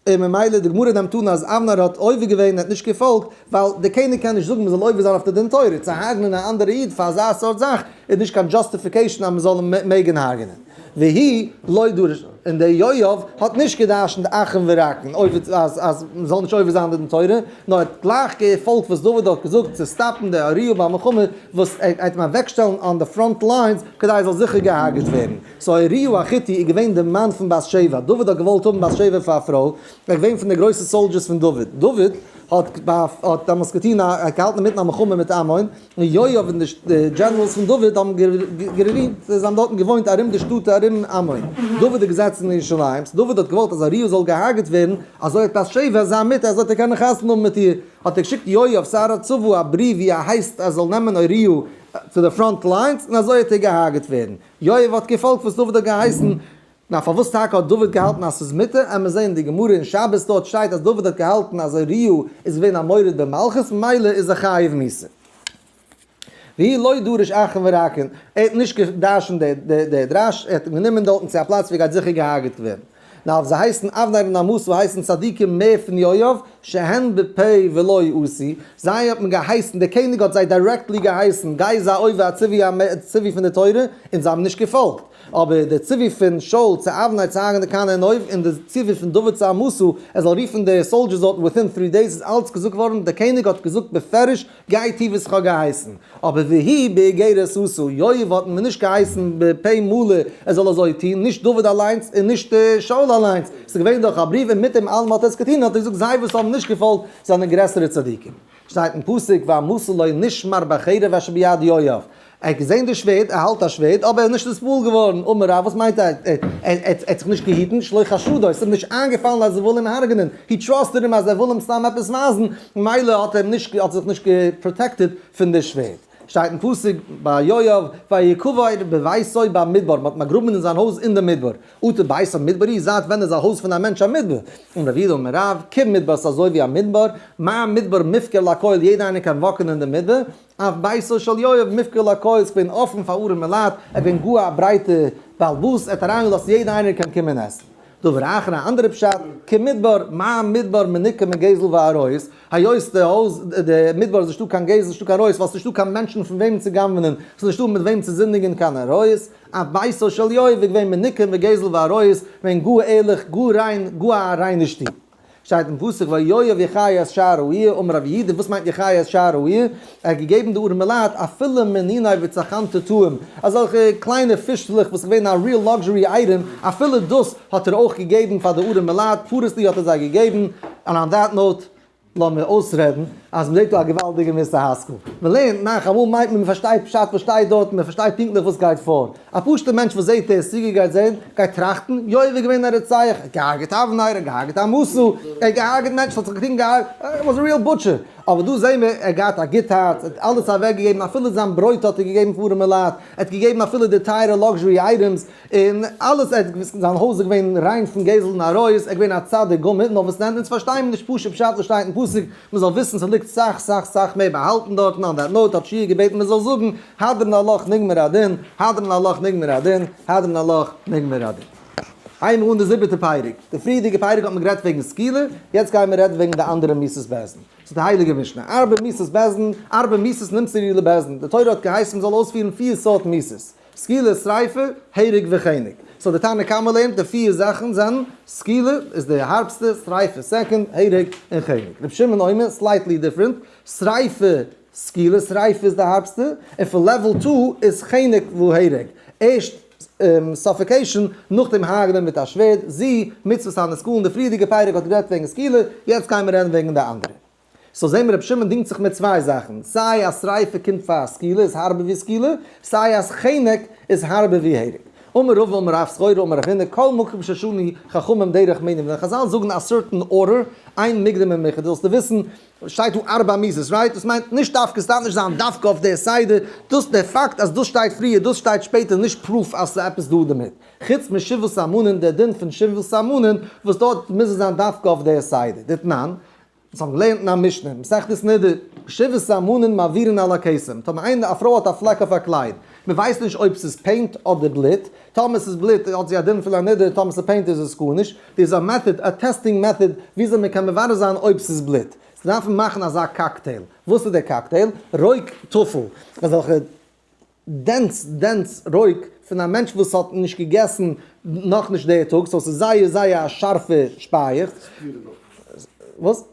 און ממילא די גמרא נעמט אן אז אבנר האט עובר געווען און האט נישט געפאלגט, ווייל די קעניג קען נישט זאגן מ'זאל עובר זיין אויף די דין תורה, צו הרג'נען א אנדערע איד פאר אזא סארט זאך איז נישט קיין justification אז מ'זאל אים מעגן הרג'נען. והוא לא דרש, און דער יואב האט נישט געדרשנט אכן ורקן, אז אז מ'זאל נישט עובר זיין די דין תורה, נאר ער האט גלייך געפאלגט וואס דוד האט געזאגט צו סטאפן די אוריה ביי מלחמה, וואס ער האט אים אוועקשטעלן on the front lines כדי ער זאל זיכער געהארגעט ווערן. so אוריה החיתי איז געווען די מאן פון בת שבע, דוד האט געוואלט האבן בת שבע פאר א פרוי, ער איז געווען פון די גרויסע soldiers פון דוד, דוד האט האט דעמאלטס געטון א, ער האט געהאלטן אינמיטן א מלחמה מיט עמון, און יואב און די generals פון דוד האבן גערינט, זיי האבן דארטן געוואוינט ארום די שטאט ארום עמון, דוד איז געזעצן אין ירושלים, so דוד האט געוואלט אז אוריה זאל געהארגעט ווערן, אזוי האט בת שבע זיין מוטער אזוי האט ער קענען חתונה האבן מיט איר, האט ער געשיקט יואב שר הצבא א בריוו ווי ער הייסט ער זאל נעמען אוריה צו די front lines און אזוי האט ער געהארגעט ווערן. יואב האט געפאלגט וואס דוד האט געהייסן, נאר פארוואס טאקע האט דוד געהאלטן אז ס'איז מותר? עמער זעהן אין די גמרא אין שבת דארט שטייט אז דוד האט געהאלטן אז אוריה איז געווען א מורד במלכות ממילא איז ער חייב מיתה. והוא לא דרש אחין ורקין, ער האט נישט געדרשנט די דרש, ער האט אים גענומען דארטן צו א פלאץ ווי ער גייט זיכער געהארגעט ווערן. נאר אויף זיי הייסן אבנר און עמשא הייסן צדיקים מער פון יואב, שהן בפה ולא עשו, זיי האט מען געהייסן, דער קעניג האט זיי directly געהייסן, גיי זיי עובר א ציווי ציווי פון די תורה, און זיי האבן נישט געפאלגט. אבער דער ציווי פון שאול צו אבנר צו הרג'ענען די כהני נוב, און דער ציווי פון דוד צו עמשא ער זאל רופן די soldiers דארטן within three days איז אלץ געזאגט געווארן, דער קעניג האט געזאגט בפירוש, גיי טו וואס איך האב געהייסן. אבער והוא באיגרת עשה, יואב האט מען נישט געהייסן בפה מלא ער זאל אזוי טון, נישט דוד אליינס און נישט שאול אליינס, ס'איז געווען דורך א בריוו און מיט דעם אלעם האט ער עס געטון, האט ער געזאגט זיי וואס האבן נישט געפאלגט זענען גרעסערע צדיקים. שטייט אין פסוק ועמשא לא נשמר בחרב אשר ביד יואב, ער האט געזען די שווערד, ער האלט א שווערד, אבער ער איז נישט נתפעל געווארן, אמר רב, וואס מיינט ער, ער האט זיך נישט געהיטן, שלא חשדו, עס איז אים נישט איינגעפאלן אז ער וויל אים הרג'נען, he trusted אים אז ער וויל אים סתם עפעס ווייזן, ממילא האט ער נישט, האט זיך נישט געפראטעקטעד פון די שווערד. שטייט אין פסוק ביי יואב, ויקבר בביתו במדבר, מען האט אים באגראבן אין זיין הויז אין די מדבר, אטו ביתו מדבר הוא, זייט ווען איז א הויז פון א מענטש א מדבר? אמר רב יהודה אמר רב, כמדבר ס'איז אזוי ווי א מדבר, מה מדבר מופקר לכל, יעדער איינער קען וואקן אין די מדבר, אף ביתו של יואב מופקר לכל איז געווען אפן פאר ארעמע לייט, ער געווען גאר א ברייטע בעל הבית, ער האט אריינגעלאזט יעדע איינער קען קומען עסן. דבר אחר א אנדערע פשט, כמדבר, מה מדבר מנוקה מגזל ועריות, היות די הויז די מדבר איז נישטא קיין גזל נישטא קיין עריות ווייל ס'נישטא קיין מענטשן פון וועמען צו גנב'נען, ס'איז נישטא מיט וועם צו זינדיגן קיין עריות, אף ביתו של יואב איז געווען מנוקה מגזל ועריות, געווען גאר ערליך, גאר ריין, גאר א ריינע שטוב. שטייט אין פסוק ויואב יחי את שער העיר, אמר רב יהודה וואס מיינט יחי את שער העיר? ער האט געגעבן די ארעמע לייט אפילו מניני וצחנתא טעים, אזעלכע קליינע פישלעך וואס איז געווען א real luxury item, אפילו דאס האט ער אויך געגעבן פאר די ארעמע לייט, פרס לי האט ער זיי געגעבן, און on that note לאמיר אויסרעדן אז מ'זעט דא א געוואלדיגע מוסר השכל. מ'לערנט נאך, אמאל מיינט מען מ'פארשטייט פשט וואס שטייט דארט, מ'פארשטייט פונקטליך וואס גייט פאר. א פשוט'ער מענטש וואס זעט די סוגיא גייט זען, גייט טראכטן, יואב איז געווען א רוצח, ער האט געהארגעט אבנר, ער האט געהארגעט עמשא, ער האט געהארגעט מענטשן, האט זיך געטון געהארגעט, ער was a real butcher. אבער דא זעען מיר, ער האט געהאט א גוט הארץ, ער האט אלעס אוועקגעגעבן, אפילו זיין ברויט האט ער געגעבן פאר ארעמע לייט, ער האט געגעבן אפילו די טייערע luxury items, און אלעס, ער האט, זיין הויז איז געווען ריין פון גזל און עריות, ער איז געווען א צדיק גמור, נאר וואס דען, אונז פארשטייען מיר נישט פשוט פשט וואס שטייט אין פסוק, מען זאל וויסן ס'ליגט סאך סאך סאך מער באהאלטן דארטן, on that note האט שיע געבעטן מען זאל זאגן, הדרן עלך נגמר הדין, הדרן עלך נגמר הדין, הדרן עלך נגמר הדין. הייבן מיר אן די זיבעטע פרק. די פריערדיגע פרק האט מען גערעדט וועגן סקילה, יעצט גייען מיר רעדן וועגן די אנדערע מיתות בית דין. ס'איז די הייליגע משנה, ארבע מיתות בית דין, ארבע מיתות נמסרו לבית דין. די תורה האט געהייסן מ'זאל אויספירן פיר סארט מיתות, סקילה, שריפה, הרג וחנק. so די תנא קמא לערנט די פיר זאכן זענען, סקילה איז די הארבסטע, שריפה second, הרג און חנק. רבי שמעון אומר, slightly different, שריפה, סקילה, שריפה איז די הארבסטע, און פון level two איז חנק והרג. ערשט suffocation, נאכדעם הרג'נען מיט א שווערד, זו מצות הנסקלין, די פריערדיגע פרק האט גערעדט וועגן סקילה, יעצט גייען מיר רעדן וועגן די אנדערע. so זעהן מיר רבי שמעון דינגט זיך מיט צוויי זאכן, סיי אז שריפה קומט פאר סקילה איז הארבער ווי סקילה, סיי אז חנק איז הארבער ווי הרג. אמר רבא אמר רב סחורה אמר רב הונא כל מקום ששנו חכמים דרך מנין, ווען חזל זאגן א certain order, אין מוקדם ומאוחר, זאלסטו וויסן, שטייט דא ארבע מיתות, right? דאס מיינט נישט דווקא, עס דארף נישט זיין דווקא אויף די סדר, דאס דער פאקט אז דאס שטייט פריער דאס שטייט שפעטער איז נישט proof אז ס'איז עפעס דא דערמיט, חוץ משבעה סממנים, דער דין פון שבעה סממנים וואס דארט מוז עס זיין דווקא אויף די סדר, דתנן, אונז האבן געלערנט אין א משנה, מסכת נדה, שבעה סממנים מעבירין על הכתם, טאמער איינער א פרוי האט א פלעק אויף א קלייד, מען ווייסט נישט אויב ס'איז paint אדער בלוט, טאמער ס'איז בלוט האט זי א דין פון א נדה, טאמער ס'איז paint איז עס גארנישט, דאס איז א method, א testing method, וויאזוי מען קען מברר זיין אויב ס'איז בלוט. ס'דארף מען מאכן אזא cocktail. וואס איז דער cocktail? רוק טפל. אזעלכע dense dense רוק פון א מענטש וואס האט נישט געגעסן נאכנישט די טאג, so ס'איז זייער זייער א שארפע שפייעכץ. וואס?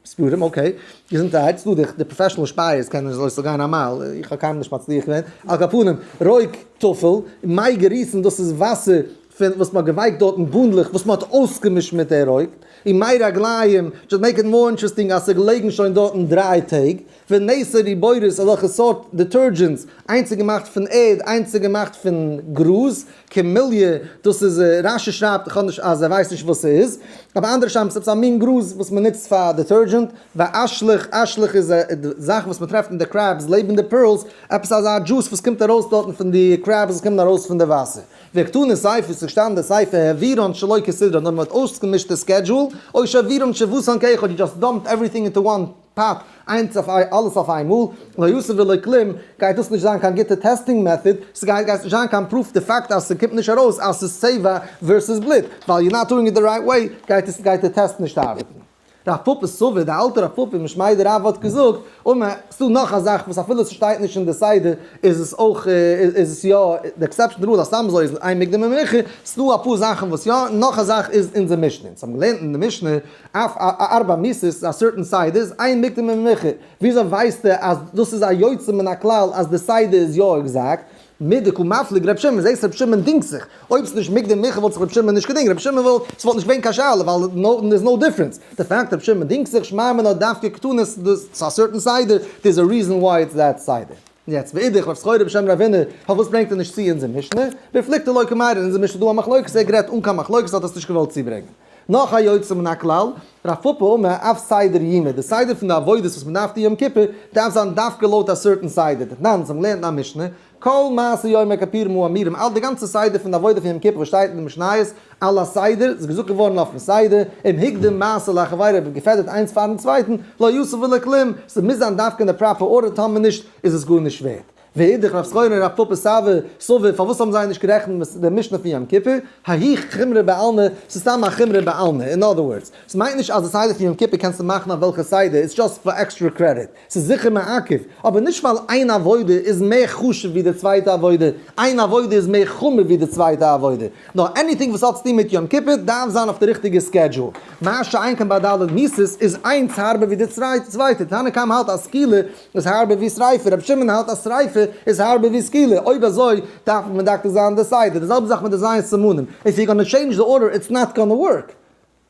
sputum, okay. געזונטערהייט, ס'דא די די professional שפייערס קענען אזוי ס'זאל גיין א מייל, איך האב קיינמאל נישט מצליח געווען. על כל פנים, רוק טפל, מי גריסין דאס איז וואסער פון וואס מ'האט געווייקט דארטן בונדלעך וואס מ'האט אויסגעמישט מיט די רוק, און מי רגליים, just make it more interesting אז ס'איז געלעגן שוין דארטן 3 טעג, ונתר עיבורית אזעלכע סארט detergents, איינס איז געמאכט פון ערד איינס איז געמאכט פון גראז, כמיליא, דאס איז רשי שרייבט איך האב נישט אז ער ווייסט נישט וואס ס'איז, אבער אנדערע שרייבן ס'איז עפעס א מין גראז וואס מ'נוצט פאר detergent, ואשלח, אשלח איז א זאך וואס מ'טרעפט אין די crabs לעבן די pearls, עפעס אזא דזשוס וואס קומט ארויס דארטן פון די crabs וואס קומען ארויס פון די וואסער. וקתני סיפא איז געשטאנען די סיפא העבירן שלא כסדרן אויב מ'האט אויסגעמישט די schedule, או שהעבירן שבעתן כאחד you just dumped everything into one pot, איינס אויף אלעס אויף איינמאל, לא עשה ולא כלום, גייט דאס נישט זיין קיין גוטע testing method, ס'גייט נישט זיין קיין proof די פאקט אז ס'קומט נישט ארויס אז ס'איז צבע versus בלוט, ווייל you're not doing it the right way, גייט עס גייט די טעסט נישט ארבעטן. רב פפא סבר, די אלטע רב פפא משמיה דרב האט געזאגט, אמר, ס'דא נאך א זאך וואס אפילו ס'שטייט נישט אין די סדר איז עס אויך איז עס יא די exception rule אז סתם אזוי איז אין מוקדם ומאוחר, ס'דא אפאר זאכן וואס יא, נאך א זאך איז אונזער משנה, אונז האבן געלערנט אין די משנה אף ארבע מיתות א certain סדר איז אין מוקדם ומאוחר, וויאזוי ווייסטו אז דאס איז א יוצא מן הכלל אז די סדר איז יא exact? מדקא מפליג ר' שמעון, זעסט ר' שמעון דינגט זיך, אויב ס'איז נישט מוקדם ומאוחר וואלט זיך ר' שמעון נישט געדינגט, ר' שמעון וואלט, ס'וואלט נישט געווען קיין שאלה ווייל no there's no difference, די פאקט ר' שמעון דינגט זיך שמע מינה דווקא קתני ס'איז א certain סדר, there's a reason why it's that סדר. יעצט ואידך רב סחורה בשם רב הונא, פארוואס ברענגט ער נישט צו אונזער משנה? בפלוגתא לא קמיירי, אין אונזער משנה איז דא א מחלוקת, ער האט גערעדט אן קיין מחלוקת האט ער עס נישט געוואלט צוברענגען. נאך א יוצא מן הכלל, רב פפא אמר אף סדר יומא, די סדר פון די עבודות וואס מען דארף טון יום כיפור, דארף זיין דווקא לויט א certain סדר, דתנן, אונז האבן געלערנט אין א משנה, כל מעשה יום הכפורים האמורים, אלע די גאנצע סדר פון די עבודה פון יום כיפור וואס שטייט אין די משניות, על הסדר, איז געזאגט געווארן אויפן סדר, אם הקדים מעשה לחבירו, אויב געפעדערט איינס פארן צווייטן, לא עשה ולא כלום, ס'מוז זיין דווקא אין די proper order, טאמער נישט איז עס גארנישט ווערט. ואידך רב סחורה און רב פפא סבר סבר פארוואס האבן זיי נישט גערעכנט מיט די משנה פון יום כיפור? ההיא חומרא בעלמא, ס'איז סתם א חומרא בעלמא, in other words, ס'מיינט נישט אז די סדר פון יום כיפור קענסטו מאכן אויף וועלכע סדר, it's just פאר extra credit, ס'איז זיכער מעכב, אבער נישט ווייל איין עבודה איז מער חשוב ווי די צווייטע עבודה, איין עבודה איז מער חמור ווי די צווייטע עבודה, נאר anything וואס האט צוטון מיט יום כיפור דארף זיין אויף די ריכטיגע schedule. מה שאין כן ביי ד' מיתות איז איינס הארבער ווי די צווייטע, תנא קמא האלט אז סקילה איז הארבער ווי שריפה, רבי שמעון האלט אז שריפה איז הארבער ווי סקילה, אויב אזוי דארף מען מדקדק זיין די סדר, די זעלבע זאך מיט די ז' סימנים, if you gonna change the order it's not gonna work.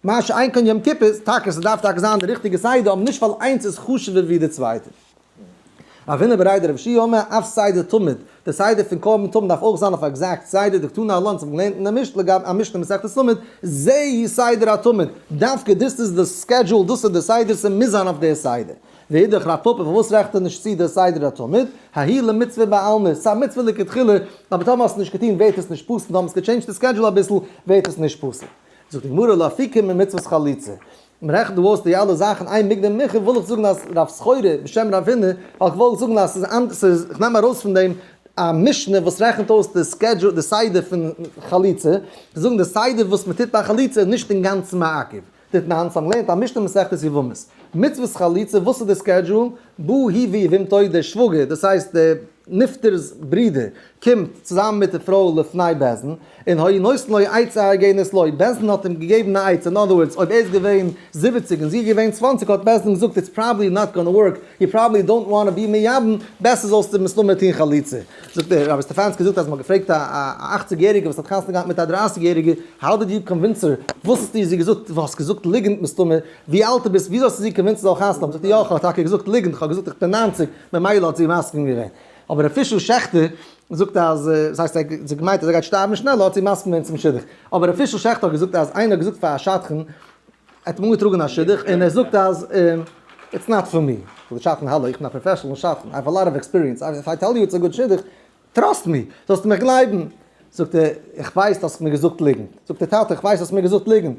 מה שאין כן יום כיפור, טאקע ס'דארף טאקע זיין די ריכטיגע סדר, אבער נישט ווייל איינס איז חשוב'ער ווי די צווייטע. רב הונא בריה דרב יהושע אמר אף סדר תמיד, די סדר פון קרבן תמיד דארף אויך זיין אויף exact סדר, דקתני עלה אונז האבן געלערנט אין די משנה לגבי א משנה מסכת תמיד, זהו סדר התמיד, דווקא דאס איז די schedule, דאס איז די סדר, ס'מוז זיין אויף די סדר. ואידך רב פפא פארוואס רעכנט ער נישט צו די סדר התמיד? ההיא למצוה בעלמא, ס'איז א מצוה לכתחילה, אבער טאמער האסטו נישט געטון ווערט עס נישט פסול, טאמער האסט גע change ט די schedule אביסל ווערט עס נישט פסול. זאגט די גמרא לאפוקי ממצוות חליצה. מ'רעכנט דא אויס די אלע זאכן אין מוקדם ומאוחר וויל איך זאגן אז רב סחורה בשם רב הונא, ווייל כ'וואלט זאגן אז ס'איז אנדערש, ס'איז, כ'נעם ארויס פון דעם. א משנה וואס רעכנט אויס די schedule, די סדר פון חליצה, זיי זאגן די סדר וואס מען טוט ביי חליצה איז נישט אינגאנצן מעכב. דתנן, ס'האבן געלערנט א משנה מסכת יבמות, מצוות חליצה, וואס איז די schedule? בא הוא ויבמתו, דער שוואגער, דאס הייסט דער נפטר'ס ברודער, קומט צוזאמען מיט די פרוי לפני בית דין, און היו נותנין לו עצה הוגנת לו, בית דין האט אים געגעבן א עצה, אין other words, אויב ער איז געווען 70 און זי איז געווען 20 האט בית דין געזאגט it's probably not gonna work, you probably don't wanna be מייבם, בעסער זאלסטו מסתמא טון חליצה. זאגט דער רבי סטעפאנסקי זאגט אז מ'האט געפרעגט א א 80 יעריגע וואס האט חתונה געהאט מיט א 30 יעריגע, how did you convince her, וואס האסטו זי געזאגט, דו האסט געזאגט ליגנט מסתמא, ווי אלט דו ביסט, וויאזוי האסטו זי convinced זי זאל חתונה האבן, זאגט ער יא כ'האב טאקע געזאגט ליגנט, כ'האב געזאגט איך בין 90, ממילא האט זי מסכים געווען. אבער ר' פישל שעכטער זאגט אז, דאס הייסט זי האט געמיינט אז ער גייט שטארבן שנעלער האט זי מסכים געווען צום שידוך. אבער ר' פישל שעכטער האט געזאגט אז איינער האט געזאגט פאר א שדכן, ער האט אים אנגעטראגן א שידוך און ער זאגט אז it's not for me. זאגט דער שדכן האלא איך בין א professional שדכן, I have a lot of experience, if I tell you it's a good שידוך, trust me, זאלסטו מיך גלייבן. זאגט ער, איך ווייס דו האסט מיר געזאגט ליגנט. זאגט דער טאטע, איך ווייס האסט מיר געזאגט ליגנט.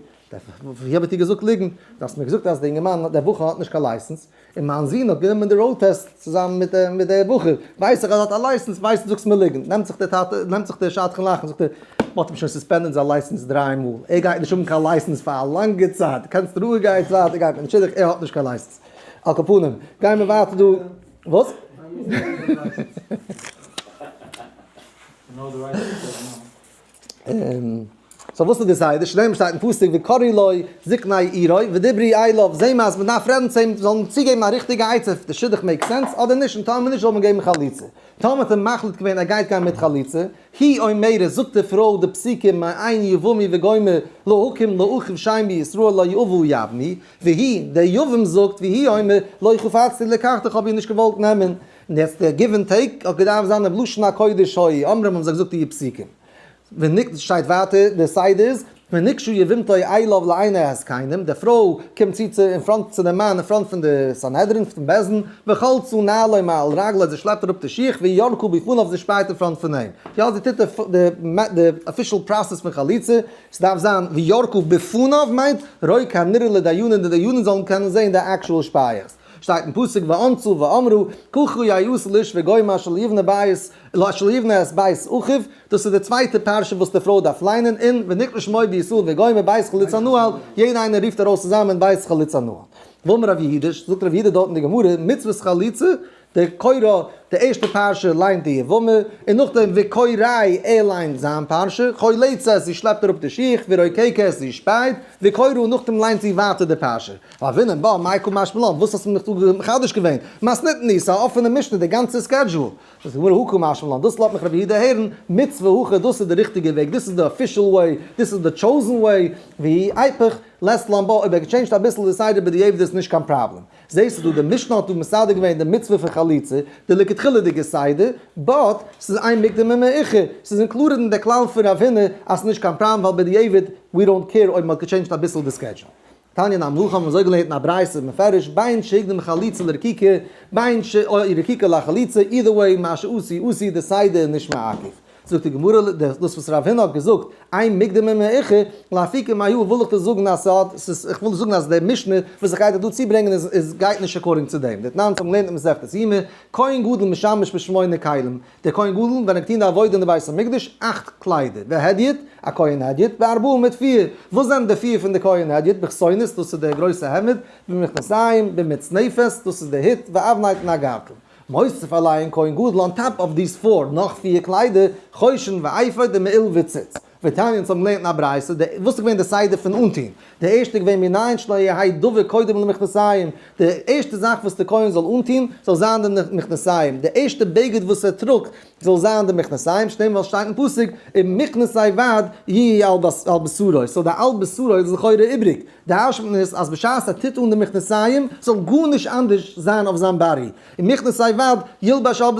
ווי האב איך דיר געזאגט ליגנט? דו האסט מיר געזאגט אז דער אינגערמאן, דער בחור האט נישט קיין license, און מיין זון האט גענומען די road test צוזאמען מיט מיט דער בחור, ווייס איך אז ער האט א license, ווייס דו זאגסט מיר ליגנט. נעמט זיך דער טאטע, נעמט זיך דער שדכן לאכן, זאגט ער, מען האט אים שוין suspended זיין license דריי מאל, ער גייט נישט האבן קיין license פאר א לאנגע צייט, קענסט רואיג גיין ווייטער גיין מיטן שידוך, ער האט נישט קיין license. על כל פנים, גייען מיר ווייטער דא, וואס? so וואס איז די סדר? שנאמר שטייט אין פסוק וקראו לו זקני עירו ודברו אליו, זעהן מיר אז מען דארף רעדן צו אים, זאל אים צוגעבן א ריכטיגע עצה if די שידוך make sense אדער נישט, און טאמער נישט זאל מען געבן חליצה. טאמער האט ער מחליט געווען ער גייט גיין מיט חליצה, היא אומרת, זאגט די פרוי די פסוקים מאין יבמי וגומר להקים לאחיו שם בישראל לא יבא יבמי, והיא, דער יבם זאגט והיא אומר לא חפצתי לקחתך איך האב איר נישט געוואלט נעמען, און יעצט דער give and take האט געדארפט זיין בלשון הקודש הוי אומרים האבן זיי געזאגט די פסוקים. ונק שטייט ווייטער די סדר איז ונגשו יבמתו אליו לעיני הזקנים, די פרוי קומט צו צו אין front צו דעם מאן אין front פון די סנהדרין פון בית דין, וחלצה נעלו מעל רגלו זי שלעפט אראפ די שיך וירקה בפניו זי שפייט אין front פון אים. יא זי טוט די די official process פון חליצה, ס'דארף זיין וירקה בפניו מיינט רוק הנראה לדיינין די דיינים זאלן קענען זען די actual שפייעכץ. שטייט אין פסוק וענתה ואמרה ככה יעשה לאיש וגומר אשר לא יבנה בית אשר לא יבנה את בית אחיו, דאס איז די צווייטע פרשה וואס די פרוי דארף ליינען, און ונקרא שמו בישראל וגומר בית חלוץ הנעל, יעדע איינער רופט ארויס צוזאמען בית חלוץ הנעל. ואמר רב יהודה, זאגט רב יהודה דארט אין די גמרא, מצוות חליצה, די קורא, די ערשטע פרשה ליינט די יבמה, און נאכדעם וקוראי ער ליינט זיין פרשה, חולצת זי שלעפט אראפ די שיך, ורוקקת זי שפייט, וקורא נאכדעם ליינט זי ווייטער די פרשה. והוינן בה, מאי קא משמע לן, וואס האסטו מיך דא מחדש געווען? מתניתין היא, ס'איז א אפענע משנה די גאנצע schedule. זאגט די גמרא הא קא משמע לן, דאס לאזט מיך רבי יהודה הערן, מצוה הכי, דאס איז די ריכטיגע וועג, דאס איז די official way, דאס איז די chosen way, ואי איפוך לית לן בה, אויב ער האט געטשעינדזשט אביסל די סדר בדיעבד איז נישט קיין פראבלעם. זעסטו דא די משנה האט דא מסדר געווען די מצוה פון חליצה, די לכתחילה'דיגע סדר, but ס'איז אין מוקדם ומאוחר, ס'איז included אין די כלל פון רב הונא אז ס'איז נישט קיין פראבלעם ווייל בדיעבד we don't care אויב מ'האט געטשעינדזשט אביסל די schedule. תניא נמי הכי האבן מיר אזוי געלערנט אין א ברייתא מפרש בין שהקדים חליצה לרקיקה בין שהרקיקה לחליצה, either way מה שעשו עשו די סדר איז נישט מעכב. זאגט די גמרא דאס וואס רב הונא האט געזאגט אין מוקדם ומאוחר לאפוקי מהא וויל איך דיר זאגן אז ס'האט ס'איז איך וויל זאגן אז די משנה וואס איך גיי דיר דא צוברענגען איז איז גייט נישט according צו דעם דתנן אונז האבן געלערנט אין מסכת יומא כהן גדול משמש בשמונה כלים דער כהן גדול ווען ער האט געטון די עבודה אין די בית המקדש אכט קליידער והדיוט א כהן הדיוט וארבעה מיט פיר וואס זענען די פיר פון די כהן הדיוט בכתונת דאס איז דער גרויסע העמד במכנסיים במצנפת דאס איז די הוט ואבנט און א גארטל. מוסיף עליהן כהן גדול on top of these four, נאך פיר קליידער, חושן ואפוד און מעיל וציץ. ותניא אונז האבן געלערנט אין א ברייתא, די, וואס איז געווען די סדר פון אנטוהן? די ערשטע איז געווען מנין שלא יהא דבר קודם למכנסיים, די ערשטע זאך וואס די כהן זאל אנטוהן, זאל זיין די מכנסיים, די ערשטע בגד וואס ער טראגט, זאל זיין די מכנסיים, שנאמר ווייל שטייט אין פסוק, ומכנסי בד יהיו על בשרו, so די על בשרו איז לכאורה איבריג, די משמעות איז אז בשעת ער טוט אן די מכנסיים זאל גארנישט אנדערש זיין אויף זיין body, און מכנסי בד ילבש על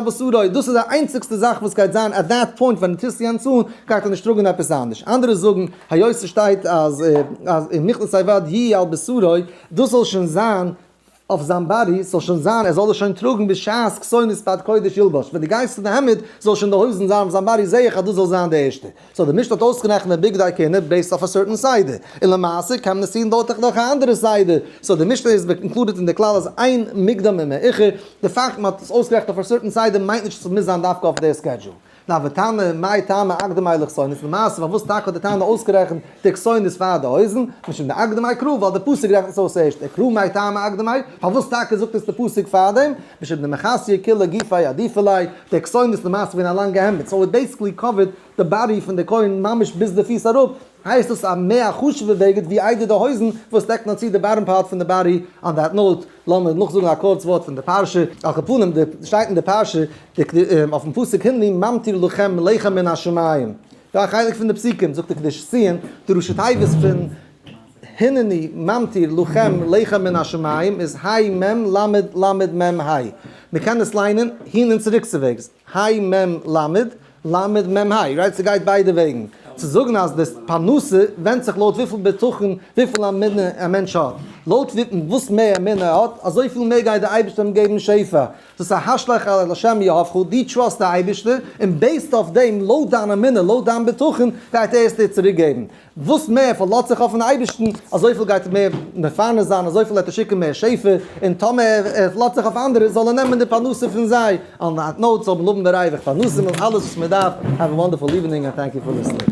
בשרו, דאס איז די איינציגסטע זאך וואס גייט זיין at that point ווען ער טוט יענץ אן, גייט ער נישט טראגן עפעס אנדערש. אנדערע זאגן, היות ס'שטייט אז אז ומכנסי בד יהיו על בשרו, דאס זאל שוין זיין. אויף זיין body זאל שוין זיין, ער זאל עס שוין טראגן בשעת כתונת בד קודש ילבש, ווען דו גייסט צו די העמד זאל שוין די הויזן זיין אויף זיין body, זע איך אז דאס זאל זיין די ערשטע. so די משנה האט אויסגערעכנט די בגדי כהונה based אויף א certain סדר, און למעשה קען מען עס טון דארט נאך א אנדערע סדר, so די משנה איז included אין די כלל אז אין מוקדם ומאוחר, די פאקט מען האט עס אויסגערעכנט אויף א certain סדר מיינט נישט אז עס מוז זיין דווקא אויף די schedule. נאר ותנא, מאי טעמא אקדמיה לכתונת, למעשה פארוואס טאקע האט די תנא אויסגערעכנט די כתונת פאר די הויזן, משום דאקדמיה קרא, ווייל די פסוק רעכנט עס אויס ערשט, וקרא מאי טעמא אקדמיה, פארוואס טאקע זאגט עס די פסוק פארדעם, משום דמכסיא כוליה גופיה עדיפא ליה, די כתונת איז למעשה געווען א לאנגע העמד, so it basically covered די body פון די כהן ממש ביז די פיס אראפ, הייסט דאס א מער חשוב'ע בגד ווי איידער די הויזן וואס דעקט נאר צו די bottom part פון די body, on that note, לאמיר נאכזאגן א קורץ ווארט פון די פרשה, על כל פנים די שטייט אין די פרשה אויפן פסוק הנני ממטיר לכם לחם מן השמים, דא א חלק פון די פסוקים זאגט די קדושת ציון די ראשי תיבות פון הנני ממטיר לכם לחם מן השמים איז היי מ למד למד מ היי, מען קען עס ליינען הין און צוריקצוועגס, היי מ למד למד מ היי, right? ס'גייט ביידע וועגן. צו זאגן אז די פרנסה ווענדט זיך לויט וויפיל בטחון, וויפיל אמונה א מענטש האט. לויט וואס מער אמונה ער האט, אזויפיל מער גייט דער אייבערשטער אים געבן שפע. דאס איז א השלך על השם יהבך, דו trust די אייבערשטער, און based אויף דעם, לויט דיין אמונה, לויט דיין בטחון, גייט ער עס דיר צוריק געבן. וואס מער ער פארלאזט זיך אויפן אייבערשטן, אזויפיל גייט ער מער מפרנס זיין, אזויפיל וועט ער שיקן מער שפע, און טאמער ער פארלאזט זיך אויף אנדערע, זאל ער נעמען די פרנסה פון זיי. on that note, זאל מען האבן בריווח פרנסה מיט אלעס וואס מען דארף. Have a wonderful evening and thank you for listening.